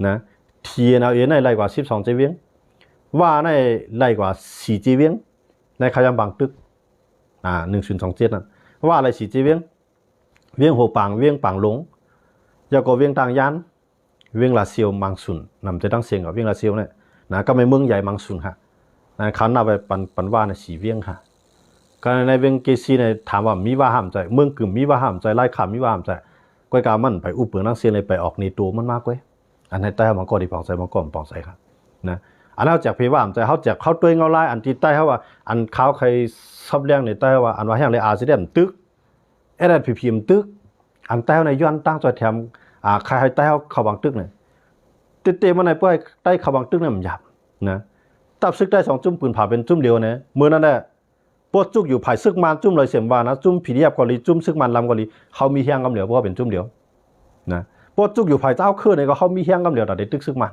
ນະ. ທີເອັນແອລເອ ໃນໄລ່ກວ່າສິບສອງເຊວຽງ ຫວ້າໃນໄລ່ກວ່າສີ່ເຊວຽງ ໃນຂະຍາມບາງຕຶກ ອາ ໜຶ່ງສູນສອງເຈັດນັ້ນ ຫວ້າໄລ່ສີ່ເຊວຽງ ວຽງໂຮປາງ ວຽງປາງຫຼົງ ແລ້ວກໍວຽງຕາງຢານ ວຽງລາຊຽວ ມັງຊຸນ ນຳແຕ່ທັງສຽງກັບວຽງລາຊຽວນີ້ນະ ກໍແມ່ນເມືອງໃຫຍ່ມັງຊຸນຫັ້ນນະ ເຂົານັບໄວ້ປັນ ປັນຫວ້າໃນສີ່ວຽງຫັ້ນ. ກໍໃນວຽງເກຊີນີ້ ຖາມວ່າມີຫວ້າຫ້າມໃຈ ເມືອງກຶມມີຫວ້າຫ້າມໃຈ ລາຍຄາມີຫວ້າຫ້າມໃຈ ກ້ອຍກາມັນໄປອຸບເບິ່ງນາງຊຽງ ໄດ້ໄປອອກເນໂຕມັນມາກເວີຍ. ອັນໃຫ້ໃຕ້ເຮົາມັນກໍໄດ້ປອງໃຈ ມັນກໍບໍ່ປອງໃຈຄັບນະ. ອັນເຮົາແຈກເພວ່າ ເຮົາແຈກເຂົ້າຕົວເງົາລາຍ ອັນທີ່ໃຕ້ເຮົາວ່າ ອັນຂ່າວໄຄຊັບແລງນີ້ ໃຕ້ເຮົາວ່າ ອັນວ່າແຮງເລີຍ ອາຣ໌ເຊັດເອັມຕຶກ ເອັສເອັສພີເອັມຕຶກ ອັນໃຕ້ເຮົາໃນຍ້ອນຕັ້ງຊ່ອຍແຖມ ອ່າ ໃຫ້ໃຕ້ເຮົາເຂົ້າວາງຕຶກນີ້ ເຕໆ ມັນໃຫ້ ເພື່ອໃຫ້ໃຕ້ເຂົ້າວາງຕຶກນີ້ມັນຫຍາບນະ. ທັບຊຶກໃຕ້ສອງຈຸ້ມ ປຶ້ນຜາເປັນຈຸ້ມດຽວນີ້ ມື້ນັ້ນແຫຼະ ພວກຈຸກຢູ່ຝ່າຍຊຶກມານຈຸ້ມລອຍເສັມວ່ານະ ຈຸ້ມພີດີເອັຟກໍດີ ຈຸ້ມຊຶກມານລຳກໍດີ ເຮົາມີແຮງກຳດຽວ ເພາະວ່າເປັນຈຸ້ມດຽວນະ. ພວກຈຸກຢູ່ຝ່າຍເຈົ້າເຄີນີ້ກໍເຮົາມີແຮງກຳດຽວ ຕາໄດ້ຕຶກຊຶກມານ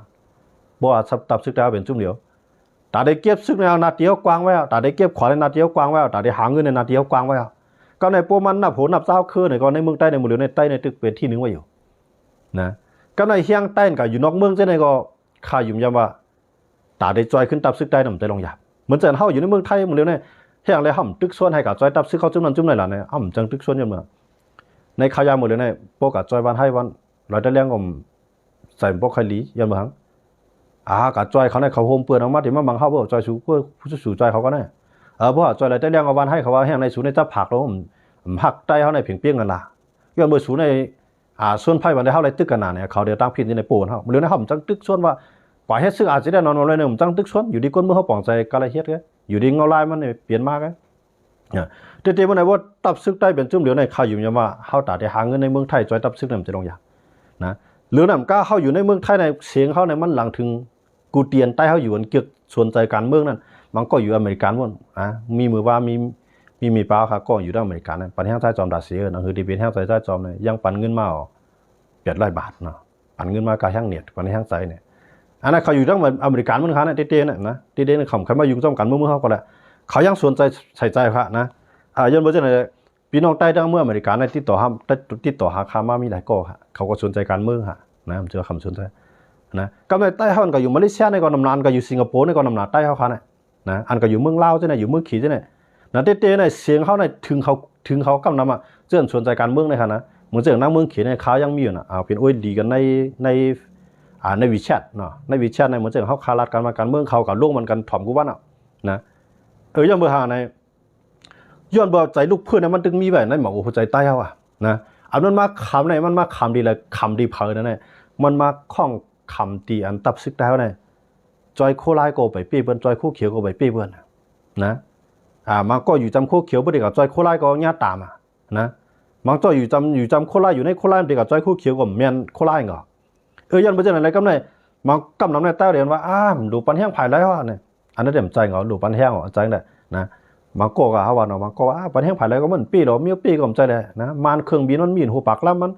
ເພາະວ່າທັບຊຶກໃຕ້ເຮົາເປັນຈຸ້ມດຽວ ຕາໄດ້ເກັບຊຶກໃນນາທີເຮົາກວາງໄວ້ ຕາໄດ້ເກັບຂວານໃນນາທີເຮົາກວາງໄວ້ ຕາໄດ້ຫາເງິນໃນນາທີເຮົາກວາງໄວ້. ກໍໃນພວກມັນນັບໂຫນັບເຈົ້າເຄີນີ້ ກໍໃນເມືອງໃຕ້ໃນມື້ດຽວນີ້ ໃຕ້ໃນຕຶກເປັນທີໜຶ່ງໄວ້ຢູ່ນະ. ກໍໃນແຮງໃຕ້ກໍຢູ່ນອກເມືອງຈັ່ງໃດກໍ ຂ້າຢືນຢັນວ່າ ຕາໄດ້ຈ່ອຍຂຶ້ນທັບຊຶກໃຕ້ນຳແຕ່ລອງຢາກ ເໝືອນຈັ່ງເຮົາຢູ່ໃນເມືອງໄທມື້ດຽວນີ້ ແຮງແລ້ວເຮົາຕຶກຊວນໃຫ້ກະຈ່ອຍທັບຊຶກເຮົາຈຸ້ມນັ້ນຈຸ້ມນີ້ລະນະ ເຮົາຈັ່ງຕຶກຊວນຢູ່ເມືອງ ໃນຂ່າວຍາມມື້ດຽວນີ້ ພວກກະຈ່ອຍບ້ານໄຮ່ບ້ານ ລອຍຕະແລງກໍໃສ່ບໍ່ຄ່ອຍດີ ຢ້ານບໍ່ຫຍັງ ອາ ກະຈ່ອຍເຂົາໃນເຂົາໂຮມເປື້ອນອອກມາ ທີ່ມາບັງເຮົາ ເພິ່ນຈ່ອຍສູ ເພິ່ນສູຈ່ອຍເຂົາກໍໄດ້ ເອີ ພວກກະຈ່ອຍລອຍຕະແລງເອົາບ້ານໄຮ່ເຂົາວ່າແຮງໃນສູໃນຈັບຜັກລະ ມັນຮັກໃຕ້ເຮົາໃນເພງປຽງນັ້ນລະ ຍ້ອນເບິ່ງສູໃນ ອ່າ ສ່ວນໃຜວ່າໄດ້ເຮົາໄດ້ຕຶກກັນໜານີ້ ເຂົາໄດ້ຕັ້ງຜິດຢູ່ໃນໂປນເຮົາ ມື້ນີ້ເຮົາມັນຈັ່ງຕຶກຊວນວ່າ ກວ່າເຮັດຊຶກອາດຊິໄດ້ນອນນອນເລີຍ ມັນຈັ່ງຕຶກຊວນ ຢູ່ດີກົ້ນເມືອງເຮົາປອງໃຈກະລະເຮັດ ຢູ່ດີເງົາລາຍມັນນີ້ປ່ຽນມາກະ ເຕໆ ມັນໄດ້ວ່າທັບຊຶກໃຕ້ເປັນຈຸ້ມດຽວໃນ ຂ້າຢືນຢັນວ່າ ເຮົາຕາໄດ້ຫາເງິນໃນເມືອງໄທ ຈ່ອຍທັບຊຶກນັ້ນຈະລົງຢາກນະ ຫຼືນຳກາເຮົາຢູ່ໃນເມືອງໄທໃນ ສຽງເຮົາໃນມັນຫຼັງເຖິງ ກູຕຽນໃຕ້ເຮົາຢູ່ອັນກຶກສົນໃຈການເມືອງນັ້ນ ມັນກໍຢູ່ອາເມລິກາໝົດ ອາ ມີມື້ວານມີ ມີ ມີປາວຂາກໍຢູ່ທາງອາເມລິການັ້ນ ປັນແຮງຊາຍຈອມດາເຊ ເອີ ໜັງສືທີ່ເປັນແຮງຊາຍ ຊາຍຈອມນີ້ ຍັງປັນເງິນມາເອົາແປດຮ້ອຍບາດເນາະ ປັນເງິນມາກະແຮງເນັດ ປັນແຮງໃຈນີ້ ອັນນັ້ນເຂົາຢູ່ທາງອາເມລິກາເໝືອນກັນນະ ເຕໆ ນັ້ນນະ ເຕໆ ນະ ເຂົາ ເຂົາມາຢູ່ຈອມກັນເມືອງເຮົາກໍແລ້ວ ເຂົາຍັງສົນໃຈໃສ່ໃຈພະນະ ອາ ຍ້ອນບໍ່ຈັ່ງໃດ ພີ່ນ້ອງໃຕ້ທາງເມືອງອາເມລິກາໃນຕິດຕໍ່ຫາ ຕິດຕໍ່ຫາຂ້າມາມີຫຼາຍກໍ ເຂົາກໍສົນໃຈການເມືອງຫັ້ນນະ ມັນຈະວ່າຄຳສົນໃຈນະ ກັບໃນໃຕ້ເຮົາກໍຢູ່ມາເລເຊຍໃນກໍນຳນາ ກໍຢູ່ສິງກະໂປໃນກໍນຳນາໃຕ້ເຮົາຫັ້ນນະ ອັນກໍຢູ່ເມືອງລາວຈັ່ງໃດ ຢູ່ເມືອງເຂດຈັ່ງໃດນະ ເຕໆ ໃນສຽງເຮົາໃນເຖິງເຂົາ ເຖິງເຂົາກຳນຳອະ ເຊິ່ງສົນໃຈການເມືອງໃນຫັ້ນນະ ເໝືອນຈັ່ງນາງເມືອງເຂດໃນຂ່າວຍັງມີຢູ່ນະ ເອົາເປັນໂອ້ຍດີກັນໃນ ໃນ ອ່າ ໃນວີແຊັດເນາະ ໃນວີແຊັດໃນ ເໝືອນຈັ່ງເຮົາຄາລັດກັນມາການເມືອງ ເຂົາກໍລົງມັນກັນຖ່ອມກູວັນເນາະ ເອີ ຍ້ອນເບິ່ງຫາໃນ ຍ້ອນວ່າໃຈລູກພື້ນນະ ມັນຈຶ່ງມີໄວ້ໃນໝໍຫົວໃຈໃຕ້ເຮົາອະນະ ອັນມັນມາຄຳໃນ ມັນມາຄຳທີ່ລະ ຄຳທີ່ເຜີນັ້ນນະ ມັນມາຂ້ອງຄຳທີ່ອັນຕັບຊຶກໃຕ້ເຮົາໃນ ຈອຍໂຄລາຍກໍໄປເປ້ເພິ່ນ ຈອຍໂຄຂຽວກໍໄປເປ້ເພິ່ນນະ ອ່າ ມັນກໍຢູ່ຈຳໂຄຂຽວ ບໍ່ໄດ້ກໍຈອຍໂຄລາຍກໍຍາດຕາມນະ ມັນກໍຢູ່ຈຳ ຢູ່ຈຳໂຄລາຍ ຢູ່ໃນໂຄລາຍ ບໍ່ໄດ້ກໍຈອຍໂຄຂຽວກໍແມ່ນໂຄລາຍກໍ ເອີ ຢ້ານບໍ່ຈັ່ງນັ້ນແຫຼະ ກຳໃນ ມາກຳນຳໃນໃຕ້ເດນວ່າ ອາ ຫຼວງປັນແຮງຜາຍໄລວະນີ້ ອັນນັ້ນເດມັນໃຈເຫາ ຫຼວງປັນແຮງເຫາ ອັນໃຈແຫຼະນະ ບາງກໍກໍຫາວ່າເນາະ ບາງກໍວ່າ ອາ ປັນແຮງຜາຍໄລກໍມັນປີດອກ ມີປີກໍໃຈແຫຼະນະ ມານເຄື່ອງບິນມັນມີຫົວປາກລຳມັນ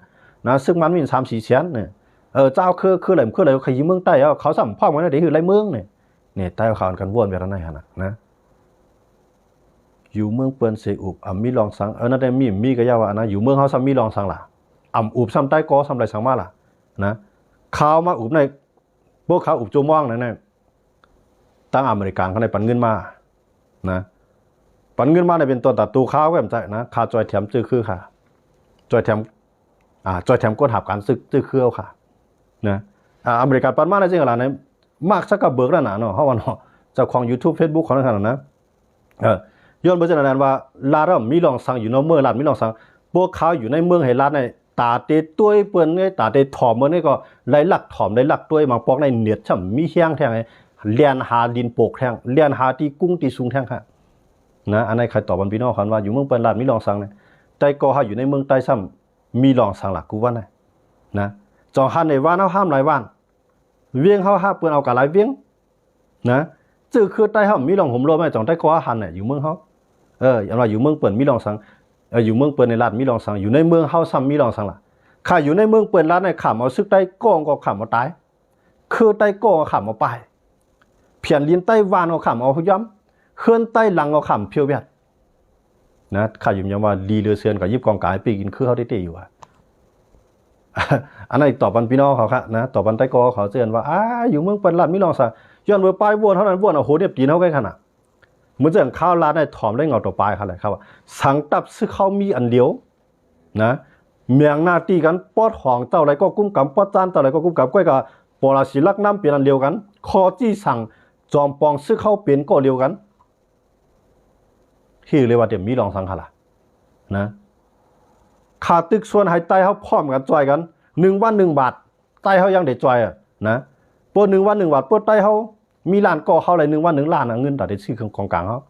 ນະ ຊຶກມັນມີສາມສີ່ແສນນີ້ ເອີ ເຈົ້າຄື ຄືໄລ ຄືໄລ ຂະຍິງເມືອງໃຕ້ເອົາ ເຂົາຊ້ຳພ້ອມກັນໄດ້ ຄືໄລເມືອງນີ້ ນີ້ ໃຕ້ເຂົາກັນວົນແບບນັ້ນຫັ້ນນະ ນະ ຢູ່ເມືອງເພິ່ນເສອຸບ ອຳມີລອງສັງ ເອີ ນັ້ນແຕ່ມີ ມີກໍຢ່າວ່ານະ ຢູ່ເມືອງເຮົາຊ້ຳມີລອງສັງລະ ອຳອຸບຊ້ຳໃຕ້ກໍຊ້ຳໄລສັງມາລະ ນະ ຂ່າວມາອຸບໃນ ພວກເຂົາອຸບໂຈມອງນັ້ນນະ ທາງອາເມລິກັນເຂົາໄດ້ປັນເງິນມານະ ປັນເງິນມານີ້ເປັນຕົ້ນຕາໂຕຄ່າເວັບໄຊນະ ຄ່າຈ່ອຍແຖມຈື່ຄືຄ່າ ຈ່ອຍແຖມ ອ່າ ຈ່ອຍແຖມກົດຮັບການຊື້ ຊື້ຄືເອົາຄ່ານະ ອ່າ ອາເມລິກັນປັນມາໃນສິ່ງຫຼາຍໃນ ມາກ ຊັກກະເບີກນັ້ນນະເນາະ ເຮົາວ່າເນາະ ເຈົ້າຂອງຢູທູບ ເຟສບຸກ ຂອງນັ້ນນະ ເອີ ຍ້ອນເປັນຈັ່ງນັ້ນວ່າ ລັດເຮົາມີລອງສັງຢູ່ເນາະ ເມືອງລັດມີລອງສັງ ພວກເຂົາຢູ່ໃນເມືອງໃຫ້ລັດໃນ ຕາເຕະຕວຍເພິ່ນເດ້ ຕາເຕະຖອມເພິ່ນເດ້ ກໍໄລ່ລັກຖອມໄລ່ລັກຕວຍ ບາງປອກໃນເນັດຊ້ຳມີແຮງແທ້ ແລ່ນຫາດິນໂປກແທ້ ແລ່ນຫາທີ່ກຸ້ງທີ່ສູງແທ້ຄ່ະນະ ອັນນັ້ນຂ້ອຍຕອບບັນພີ່ນ້ອງຄັນວ່າ ຢູ່ເມືອງເພິ່ນລັດມີລອງສັງນະ ແຕ່ກໍຫາຢູ່ໃນເມືອງໃຕ້ຊ້ຳມີລອງສັງຫຼາຍກວ່ານະ ນະ ຈອງຫັ້ນໃນວານເຮົາຫ້າມຫຼາຍວານ ວຽງເຮົາຫາເພິ່ນເອົາກະຫຼາຍວຽງ ນະ ຈື່ຄືໃຕ້ເຮົາມີລອງໂຮມລົມໃຫ້ ຈອງໃຕ້ກໍຫັນນະ ຢູ່ເມືອງເຮົາ ເອີ ອັນວ່າຢູ່ເມືອງເພິ່ນມີລອງສັງ ເອີ ຢູ່ເມືອງເພິ່ນໃນລັດມີລອງສັງ ຢູ່ໃນເມືອງເຮົາຊ້ຳມີລອງສັງລະ ຂ້າຢູ່ໃນເມືອງເພິ່ນລັດໃນ ຂ້າມເອົາຊຶກໃຕ້ກໍ ກໍຂ້າມເອົາຕາຍ ຄືໃຕ້ກໍຂ້າມເອົາປາຍ ແຜ່ນດິນໃຕ້ຫວານກໍຂ້າມເອົາຫຍ້ຳ ເຮືອນໃຕ້ຫຼັງກໍຂ້າມຜຽວແວດ ນະ ຂ້າຢືນຢັນວ່າດີເຫຼືອເຊື່ອ ກໍຢິບກອງກາຍປີກິນຄືເຮົາເຕະໆຢູ່ວ່າ ອັນນັ້ນຕອບບັນພີ່ນ້ອງເຂົາຄະນະ ຕອບບັນໃຕ້ກໍເຂົາເຕືອນວ່າ ອາ ຢູ່ເມືອງເພິ່ນລັດມີລອງສັງ ຍ້ອນວ່າປາຍໂຫວດເຮົານັ້ນ ໂຫວດເອົາໂຫນຽບຕີນເຮົາໄກຂະໜາດ ເມື່ອຈັ່ງຂ່າວລາດໃນຖອມໄດ້ເຫງົາຕໍ່ປາຍເຂົາແຫຼະ ເຂົາວ່າສັງຕັບຊຶກເຮົາມີອັນດຽວນະ ແບ່ງໜ້າທີ່ກັນ ປົດຂອງເຈົ້າໃດກໍກຸ້ມກຳ ປົດຈານເຈົ້າໃດກໍກຸ້ມກຳ ກ້ອຍກະປໍລາສີລັກນຳເປັນອັນດຽວກັນ ຂໍ້ຈີ່ສັງຈອມປອງຊຶກເຮົາເປັນກໍດຽວກັນ ທີ່ເລີຍວ່າເຕັມມີລອງສັງຫັ້ນລະນະ ຂ້າຕຶກຊວນໃຫ້ໃຕ້ເຮົາພ້ອມກັນຊ່ອຍກັນ ໜຶ່ງວັນໜຶ່ງບາດ ໃຕ້ເຮົາຍັງໄດ້ຊ່ອຍນະ ເປີດໜຶ່ງວັນໜຶ່ງບາດ ເປີດໃຕ້ເຮົາ ມີລ້ານກໍເຮົາໄດ້ໜຶ່ງວັນໜຶ່ງລ້ານນະ ເງິນຕາໄດ້ຊື້ເຄື່ອງຂອງກາງເຮົາ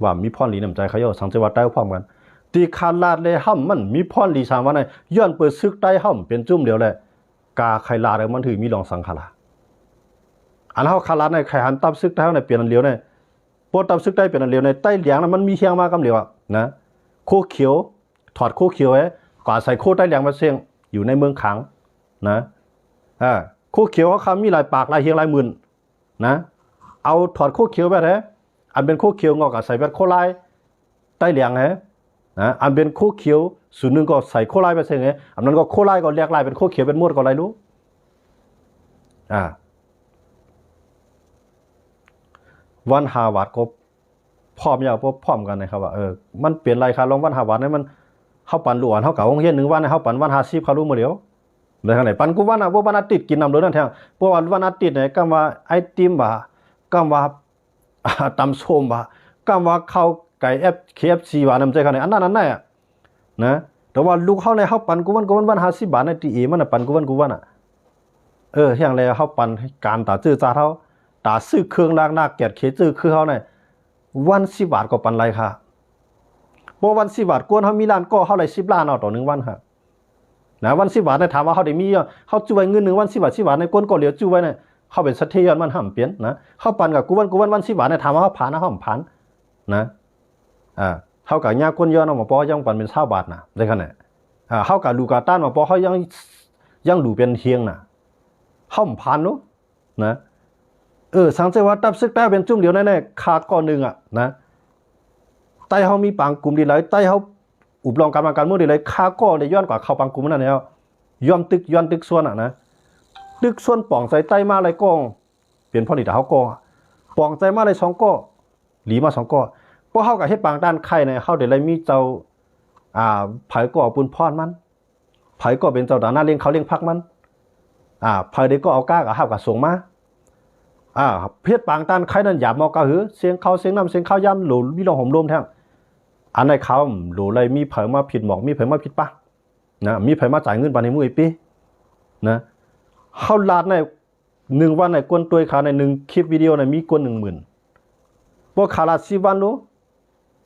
ວ່າມີພອນລີນ້ຳໃຈເຂົາເຈົ້າ ສັງເກດວ່າໄຕ້ເຮົາພ້ອມກັນ ທີ່ຂະຫຼາດແລະຫ້ຳມັນມີພອນລີສາມວັນນະ ຍ້ອນປະຊາຊົນໄຕ້ເຮົາເປັນຈຸ້ມດຽວແຫຼະ ກາໄຄລາດມັນຖືມີລອງສັງຂະລາ ອັນເຮົາຂະຫຼາດໃນໄຄຫັນຕັບຊຶກໄຕ້ເຮົາໃນເປັນອັນດຽວໃນ ບໍ່ຕັບຊຶກໄຕ້ເປັນອັນດຽວໃນ ໄຕ້ຫຼຽງນະມັນມີຮຽງມາກຳດຽວນະ ໂຄຂຽວ ຖອດໂຄຂຽວແອ ກໍອາໄສໂຄໄຕ້ຫຼຽງມາເສັງຢູ່ໃນເມືອງຂາງນະ ອາ ໂຄຂຽວເຮົາຄາມີຫຼາຍປາກຫຼາຍຮຽງຫຼາຍໝື່ນນະ ເອົາຖອດໂຄຂຽວແບບແທ້ ອັນເປັນໂຄຂຽວງອກອາໄສແບບໂຄລາຍ ໄຕ້ຫຼຽງແຮ ນະ ອັນເປັນໂຄຂຽວສູນໜຶ່ງກໍໃສ່ໂຄລາຍໄປເສັງແຮ ອັນນັ້ນກໍໂຄລາຍກໍແຫຼກຫຼາຍເປັນໂຄຂຽວເປັນໝົດກໍໄດ້ລູກ ອາ ວັນຫ້າບາດກໍພ້ອມຍາວ ພ້ອມກັນນະຄັບວ່າ ເອີ ມັນເປັນໄລຄ່າລອງວັນຫ້າບາດນີ້ ມັນ ເຮົາປັນລູກອ່ອນ ເຮົາກະໂຮງຮຽນໜຶ່ງວັນ ເຮົາປັນວັນຫ້າສິບ ເຂົາຮູ້ມື້ດຽວ ແລ້ວຈັ່ງໃດ ປັນກູວັນນະ ບໍ່ວັນອາທິດກິນນ້ຳໂດນນັ້ນແທ້ ເພາະວ່າວັນອາທິດນີ້ ກຳວ່າໄອຕິມວ່າ ກຳວ່າ ອາ ຕຳສົ້ມວ່າ ກຳວ່າເຂົ້າໄກ່ ເອັຟ ເຄເອັຟຊີວ່າ ນ້ຳໃຈເຂົານີ້ ອັນນັ້ນອັນນັ້ນນະ ແຕ່ວ່າລູກເຮົານີ້ ເຮົາປັນກູວັນ ກູວັນ ວັນຫ້າສິບບາດໃນຕີເອມັນນະ ປັນກູວັນ ກູວັນນະ ເອີ ຮຽງແລ້ວເຮົາປັນການຕາຈື່ຈາດເຮົາ ຕາຊື້ເຄື່ອງລາກນາກແກດເຂດຈື່ຄືເຮົານີ້ ວັນສິບບາດກໍປັນໄລຄ່າ ບໍ່ວັນສິບບາດ ກວນເຮົາມີລ້ານກໍເຮົາໄດ້ສິບລ້ານເອົາຕໍ່ໜຶ່ງວັນຄ່າ ນະ ວັນສິບບາດນະ ຖາມວ່າເຮົາໄດ້ມີ ເຮົາຈື່ໄວ້ເງິນໜຶ່ງວັນສິບບາດ ສິບບາດໃນກວນກໍເຫຼືອຈື່ໄວ້ນະ ເຮົາເປັນສັດເທຍອດມັນຫ້າມປ່ຽນນະ ເຮົາປັນກັບກູວັນ ກູວັນ ວັນສິບບາດນະ ຖາມວ່າເຮົາຜ່ານນະ ເຮົາບໍ່ຜ່ານນະ ອາ ເຮົາກະຍາກກວນຍ້ອນເອົາໝໍປໍຍັງປັນເປັນຊາວບາດນະ ໄດ້ຂະແນນ ອາ ເຮົາກະດູກາຕ້ານໝໍປໍເຮົາຍັງ ຍັງດູເປັນຮຽງນະ ເຮົາບໍ່ຜ່ານເນາະ ນະ ເອີ ສັງເກດວ່າຕັບຊຶກໄຕ້ເປັນຈຸ້ມດຽວໃນ ໃນຄາກໍໜຶ່ງອະນະ ໄຕ້ເຮົາມີປາງກຸ່ມດີຫຼາຍ ໄຕ້ເຮົາອຸບລອງການບ້ານການເມືອງດີຫຼາຍ ຄາກໍໄດ້ຍ້ອນກວ່າເຂົ້າປາງກຸ່ມນັ້ນແລ້ວ ຍ້ອນຕຶກ ຍ້ອນຕຶກຊວນອະນະ ຕຶກຊວນປອງໃສ່ໄຕ້ມາຫຼາຍກໍເປັນພອນດີຕາເຮົາກໍ ປອງໃສ່ມາຫຼາຍສອງກໍ ດີມາສອງກໍ ພວກເຮົາກະເຮັດປາງດ້ານໄຂ່ໃນ ເຮົາໄດ້ໄລ່ມີເຈົ້າ ອາ ໃຜກໍເອົາປຸນພອນມັນ ໃຜກໍເປັນເຈົ້າຕາໜ້າລ້ຽງເຂົ້າລ້ຽງຜັກມັນ ອາ ໃຜໄດ້ກໍເອົາກ້າກະຮັບກະສົ່ງມາ ອາ ເຮັດປາງຕ້ານໄຄນັ້ນຢາມເໝາະກະຫື ເສັງເຂົ້າເສັງນ້ຳເສັງເຂົ້າຢາມໂຫຼ ມີລອງໂຮມໂລມແທ້ ອັນໃນຂ່າວໂຫຼໄລ ມີໃຜມາຜິດໝອກ ມີໃຜມາຜິດປະນະ ມີໃຜມາຈ່າຍເງິນປານໃນມື້ໄອປີນະ ເຮົາລາດໃນ ໜຶ່ງວັນໃນກວນຕົວຍຂາໃນໜຶ່ງຄລິບວິດີໂອໃນມີກວນໜຶ່ງໝື່ນ ພວກຂ້າລາດສິບວັນໂລ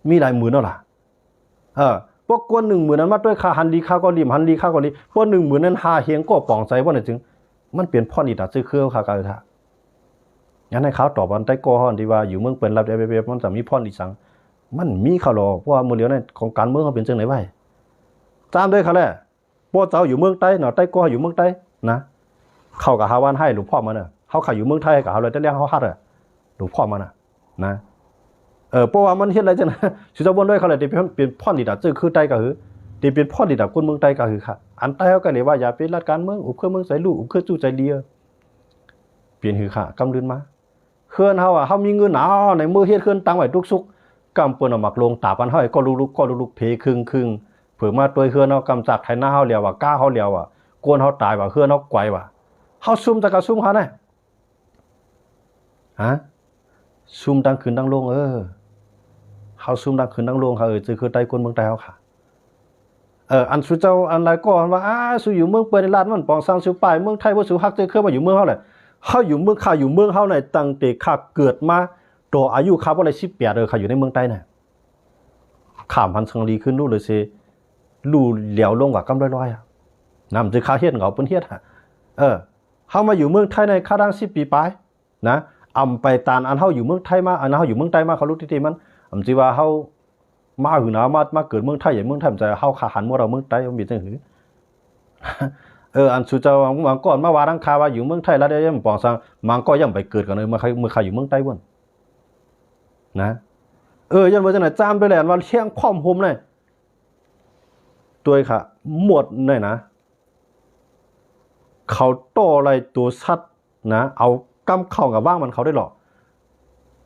ມີຫຼາຍໝື່ນເນາະລະ ເອີ ພວກກວນໜຶ່ງໝື່ນນັ້ນມາຕົວຍຂາ ຫັນລີຂາກໍລີ ຫັນລີຂາກໍລີ ພວກໜຶ່ງໝື່ນນັ້ນຫາຮຽງກໍປອງໃຈບໍ່ໄດ້ຈຶ່ງ ມັນເປັນພອນອີ່ຕາຊື່ຄືເຮົາຄ່າກະເອີທາ ອັນໃຫ້ຂ່າວຕອບອັນໃຕ້ກໍຮ້ອນທີ່ວ່າຢູ່ເມືອງເປິນລັດແອບແອບ ມັນຈະມີພອນອີ່ສັງ ມັນມີຄ່າຫຼໍ ເພາະວ່າມື້ດຽວໃນຂອງການເມືອງເຮົາເປັນຈັ່ງໃດໄວ້ ຕາມເດີຄ່າແລ ພວກເຈົ້າຢູ່ເມືອງໃຕ້ເນາະ ໃຕ້ກໍຢູ່ເມືອງໃຕ້ນະ ເຂົາກະຫາວ່າໃຫ້ຫຼວງພໍ່ມານະ ເຮົາຂ້າຢູ່ເມືອງໄທກະເຮົາເລີຍແຕ່ແລ້ງເຮົາຮັດອະ ຫຼວງພໍ່ມານະ ນະ ເອີ ເພາະວ່າມັນເຮັດໄດ້ຈັ່ງນັ້ນ ຊິເຈົ້າບ່ອນດ້ວຍເຂົາແຫຼະ ທີ່ເປັນ ເປັນພອນລີດດາເຈີຄືໃຕ້ກະຄື ທີ່ເປັນພອນລີດດາຄົນເມືອງໃຕ້ກະຄືຄະ ອັນໃຕ້ເຮົາກະເລີຍວ່າຢ່າໄປລັດການເມືອງ ອຸບເຄືອເມືອງໃຈລູກ ອຸບເຄືອຈູ້ໃຈເລຍ ເປັນຄືຄະ ກຳລືນມາ ເຮືອນເຮົາອະ ເຮົາມີເງິນເອົາ ໃນມື້ເຮັດເຮືອນຕັ້ງໄວ້ຕຸກສຸກ ກຳເພິ່ນເອົາໝາກໂລງຕາບອັນເຮົາ ກໍລຸກໆ ກໍລຸກໆ ເພຄຶ່ງໆ ເພິ່ນມາຕົວຍເຮືອນເຮົາ ກຳຈັກໄຖນາເຮົາແລ້ວວ່າ ກ້າເຮົາແລ້ວວ່າ ກວນເຮົາຕາຍວ່າ ເຮືອນເຮົາໄກວ່າ ເຮົາຊຸມຈັກກະຊຸມເຮົານະ ຮະ ຊຸມຕັ້ງຂຶ້ນຕັ້ງລົງ ເອີ ເຮົາຊຸມຕັ້ງຂຶ້ນຕັ້ງລົງ ເຮົາເອີຍ ຈື່ຄືໃຕ້ ຄົນເມືອງໃຕ້ເຮົາຄະ ເອີ ອັນສຸເຈົ້າອັນຫຼາຍກໍອັນວ່າ ອາ ສຸຢູ່ເມືອງເປິນລາດມັນປອງສັງ ສຸໄປເມືອງໄທບໍ່ ສຸຮັກໃຈເຄືອມາຢູ່ເມືອງເຮົາແຫຼະ ເຮົາຢູ່ເມືອງ ຂ້າຢູ່ເມືອງເຮົາໃນ ຕັ້ງແຕ່ຂ້າເກີດມາ ຕໍ່ອາຍຸຂ້າບໍ່ໄດ້ສິບແປດ ເອີ ຂ້າຢູ່ໃນເມືອງໃຕ້ນະ ຂ້າມຫັນສັງລີຂຶ້ນຮູ້ເລີຍເຊ ຮູ້ແຫຼວລົງກວ່າກຳລອຍໆ ອະ ນຳຈື່ຂ້າເຮັດເຫງົາເພິ່ນເຮັດ ອະ ເອີ ເຮົາມາຢູ່ເມືອງໄທໃນ ຂ້າຕັ້ງສິບປີປາຍ ນະ ອຳໄປຕານອັນເຮົາຢູ່ເມືອງໄທມາ ອັນເຮົາຢູ່ເມືອງໃຕ້ມາ ເຂົາລຸກຕິຕິມັນ ອຳຊິວ່າເຮົາມາຫືນາ ມາ ມາເກີດເມືອງໄທ ໃຫຍ່ເມືອງໄທ ມັນຈະເຮົາຂ້າຫັນໝົດເອົາເມືອງໃຕ້ ມັນເປັນຈັ່ງຫື ເອີ ອັນສຸເຈົ້າບາງກ້ອນມາວ່າທາງຂ້າວ່າຢູ່ເມືອງໄທລະໄດ້ ມັນປອງສັງ ບາງກ້ອນຍັງໄປເກີດກັນເອີ ເມື່ອຂ້າ ເມື່ອຂ້າຢູ່ເມືອງໃຕ້ພຸ້ນ ນະ ເອີ ຍ້ອນວ່າຈັ່ງໃດ ຈາມໄປແລ້ວ ອັນວ່າແຮງພ້ອມໂຮມໃນ ຕົວເອງຄະ ໝົດໃນນະ ເຂົາຕໍ່ໄລ່ຕົວສັດນະ ເອົາກຳເຂົ້າກະວາງມັນເຂົາໄດ້ເລາະ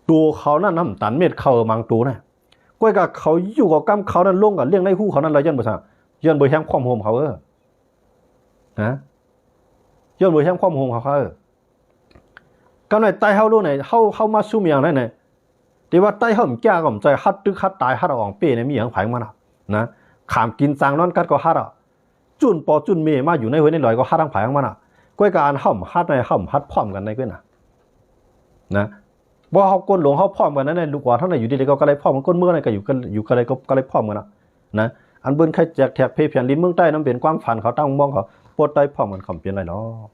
ຕົວເຂົານັ້ນນຳຕັນເມັດເຂົ້າມັງໂຕນະ ກ້ອຍກະເຂົາຢູ່ເອົາກຳເຂົ້ານັ້ນລົງກະລ້ຽງໃນຫູເຂົານັ້ນລະ ຍ້ອນບໍ່ຊະ ຍ້ອນບໍ່ແຮງພ້ອມໂຮມເຂົາ ເອີ ນະ ຍ້ອນບໍ່ແຮງພ້ອມໂຮມເຂົາ ເອີ ກຳໃນໃຕ້ເຮົາໂລດໃນ ເຮົາ ເຮົາມາຊຸມຫຍັງໃນ ແຕ່ວ່າໃຕ້ເຮົາມັນແກ່ກຳໃຈ ຮັດຕຶກ ຮັດຕາຍ ຮັດເອົາອອງເປ້ໃນ ມີຫຍັງໃຜມັນນະ ນະ ຂາມກິນຈາງນອນກັດກໍຮັດເອົາ ຈຸນປໍຈຸນເມມາຢູ່ໃນຫ້ວຍໃນລອຍກໍຮັດທັງໃຜທັງມັນນະ ກ້ອຍກາອັນເຮົາມັນຮັດໃນ ເຮົາມັນຮັດພ້ອມກັນໃນກ້ວຍນະ ນະ. ບໍ່ ເຮົາກົ້ນຫຼວງເຮົາພ້ອມກັນນັ້ນແຫຼະ ລູກອອນເຮົານະ ຢູ່ທີ່ໃດກໍ ກໍໄດ້ພ້ອມກັນ ກົ້ນເມືອງນັ້ນກໍຢູ່ກັນ ຢູ່ກັນໃດກໍ ກໍໄດ້ພ້ອມກັນນະ ນະ. ອັນເບິ່ງໃຄແຈກແທກເພແຜ່ນດິນເມືອງໃຕ້ນັ້ນ ເປັນຄວາມຝັນເຂົາ ຕັ້ງມອງເຂົາ ປົດໄຕພ້ອມກັນ ເຂົາເປັນໄດ້ດອກ.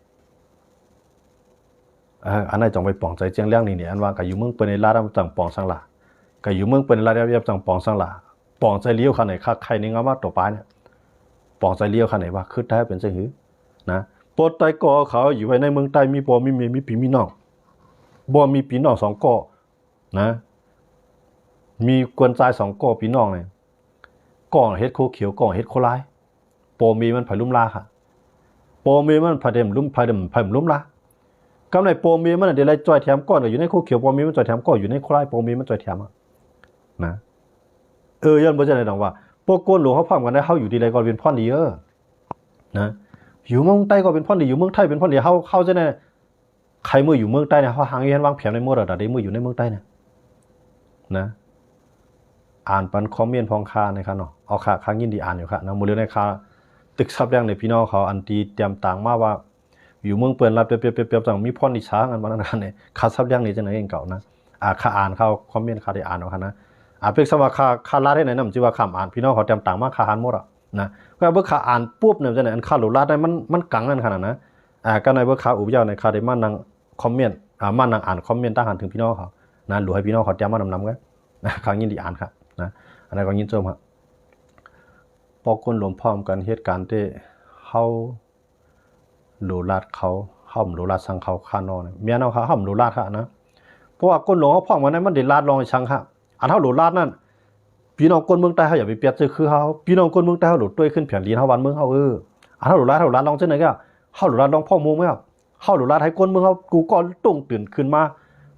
ເອີ ອັນນັ້ນຈະໄປປອງໃຈຈຽງລຽງນີ້ນີ້ ອັນວ່າກະຢູ່ເມືອງເພິ່ນໃນລາດ ຈັ່ງປອງສັງຫຼ້າ ກະຢູ່ເມືອງເພິ່ນໃນລາດ ຢ່າຈັ່ງປອງສັງຫຼ້າ ປອງໃຈລຽວຂະໜາດ ຄັກໄຂ່ໃນງາມາໂຕປາຍນີ້ ປອງໃຈລຽວຂະໜາດວ່າ ຄືໄທເປັນຈັ່ງຫື ນະ. ປົດໄຕກໍເອົາເຂົາຢູ່ໄວ້ໃນເມືອງໃຕ້ ມີພໍ່ມີແມ່ ມີພີ່ມີນ້ອງ ບໍ່ມີພີ່ນ້ອງສອງກໍ ນະ ມີກວນຊາຍສອງກໍ ພີ່ນ້ອງນີ້ ກໍເຮັດໂຄຂຽວ ກໍເຮັດໂຄລາຍ ພໍ່ແມ່ມັນໃຜລຸມລາຄະ ພໍ່ແມ່ມັນໃຜເຕັມລຸມ ໃຜເຕັມ ໃຜລຸມລາ ກຳໄດ້ພໍ່ແມ່ມັນໄດ້ລາຍຈ່ອຍແຖມກ້ອນ ກໍຢູ່ໃນໂຄຂຽວ ພໍ່ແມ່ມັນຈ່ອຍແຖມກໍຢູ່ໃນໂຄລາຍ ພໍ່ແມ່ມັນຈ່ອຍແຖມ ນະ. ເອີ ຍ້ອນບໍ່ຈັ່ງໃດດອກວ່າ ພວກກົ້ນຫຼວງເຮົາພ້ອມກັນໄດ້ ເຮົາຢູ່ທີ່ໃດກໍເປັນພອນດີ ເອີ ນະ ຢູ່ເມືອງໃຕ້ກໍເປັນພອນດີ ຢູ່ເມືອງໄທເປັນພອນດີ ເຮົາ ເຮົາຈັ່ງໃດ ໃຄເມື່ອຢູ່ເມືອງໃຕ້ນີ້ ເຮົາຫາເຮືອນວາງແຜນໄວ້ໝົດແລ້ວ ດາເດ ເມື່ອຢູ່ໃນເມືອງໃຕ້ນີ້ ນະ. ອ່ານປັນຄອມເມັນຂອງຂ້າແດ່ເນາະ ເອົາ ຂ້າ ຂ້າຍິນດີອ່ານຢູ່ ຂ້ານະ. ມື້ເລື່ອງນີ້ ຂ້າຕຶກສັບແດງໃຫ້ພີ່ນ້ອງເຂົາ ອັນທີ່ຕຽມຕ່າງມາວ່າ ຢູ່ເມືອງເພິ່ນລາດ ປຽບໆ ຈັ່ງມີພອນດີສາງ ອັນວ່ານັ້ນ ຂ້າສັບແດງນີ້ຈັ່ງໃດເອງເກົ່ານະ. ອ່າ ຂ້າອ່ານຂ່າວຄອມເມັນ ຂ້າໄດ້ອ່ານເອົາຫັ້ນນະ. ອ່າ ເປັກສຳວ່າ ຂ້າ ຂ້າລາດໃຫ້ແນະນຳ ຊິວ່າຂ້າອ່ານ ພີ່ນ້ອງເຂົາຕຽມຕ່າງມາ ຂ້າອ່ານໝົດອະ ນະ. ກໍເມື່ອຂ້າອ່ານປຸບນີ້ ຈັ່ງໃດ ອັນຂ້າໂຫຼດລາດໃຫ້ມັນ ມັນກັງນັ້ນຂະໜາດນະ. ອ່າ ກໍໃນເມື່ອຂ້າອຸບເຍົາໃນ ຂ້າໄດ້ມານັ່ງຄອມເມັນ ອ່າ ມານັ່ງອ່ານຄອມເມັນຕາງຫັ້ນເຖິງພີ່ນ້ອງເຂົານະ ຫຼູໃຫ້ພີ່ນ້ອງເຂົາຕຽມມານຳນຳເດີ້ ນະ. ຂ້າຍິນດີອ່ານຄັບນະ ອັນນັ້ນກໍຍິນຊົມຄັບ. ພໍຄົນລວມພ້ອມກັນເຮັດການເດ້ ເຮົາໂຫຼດລາດເຂົາ ເຮົາບໍ່ໂຫຼດລາດສັງເຂົາ ຂ້ານ້ອງ ແມ່ນເຮົາ ເຮົາບໍ່ໂຫຼດລາດຄັບນະ. ເພາະວ່າຄົນລວມເຮົາພ້ອມກັນນັ້ນ ມັນໄດ້ລາດລອງອີ່ສັງຄັບ. ອັນເຮົາໂຫຼດລາດນັ້ນ ພີ່ນ້ອງຄົນເມືອງໃຕ້ເຮົາຢ່າໄປປຽດຊື່ຄືເຮົາ ພີ່ນ້ອງຄົນເມືອງໃຕ້ເຮົາໂຫຼດຕົວຂຶ້ນແຜ່ນດິນເຮົາ ບ້ານເມືອງເຮົາ ເອີ ອັນເຮົາໂຫຼດລາດ ເຮົາໂຫຼດລາດລອງຈັ່ງໃດກໍ ເຮົາໂຫຼດລາດລອງພ້ອມໂຮງແລ້ວ ເຮົາໂຫຼດລາດໃຫ້ຄົນເມືອງເຮົາ ກູກໍຕົງຕື່ນຂຶ້ນມາ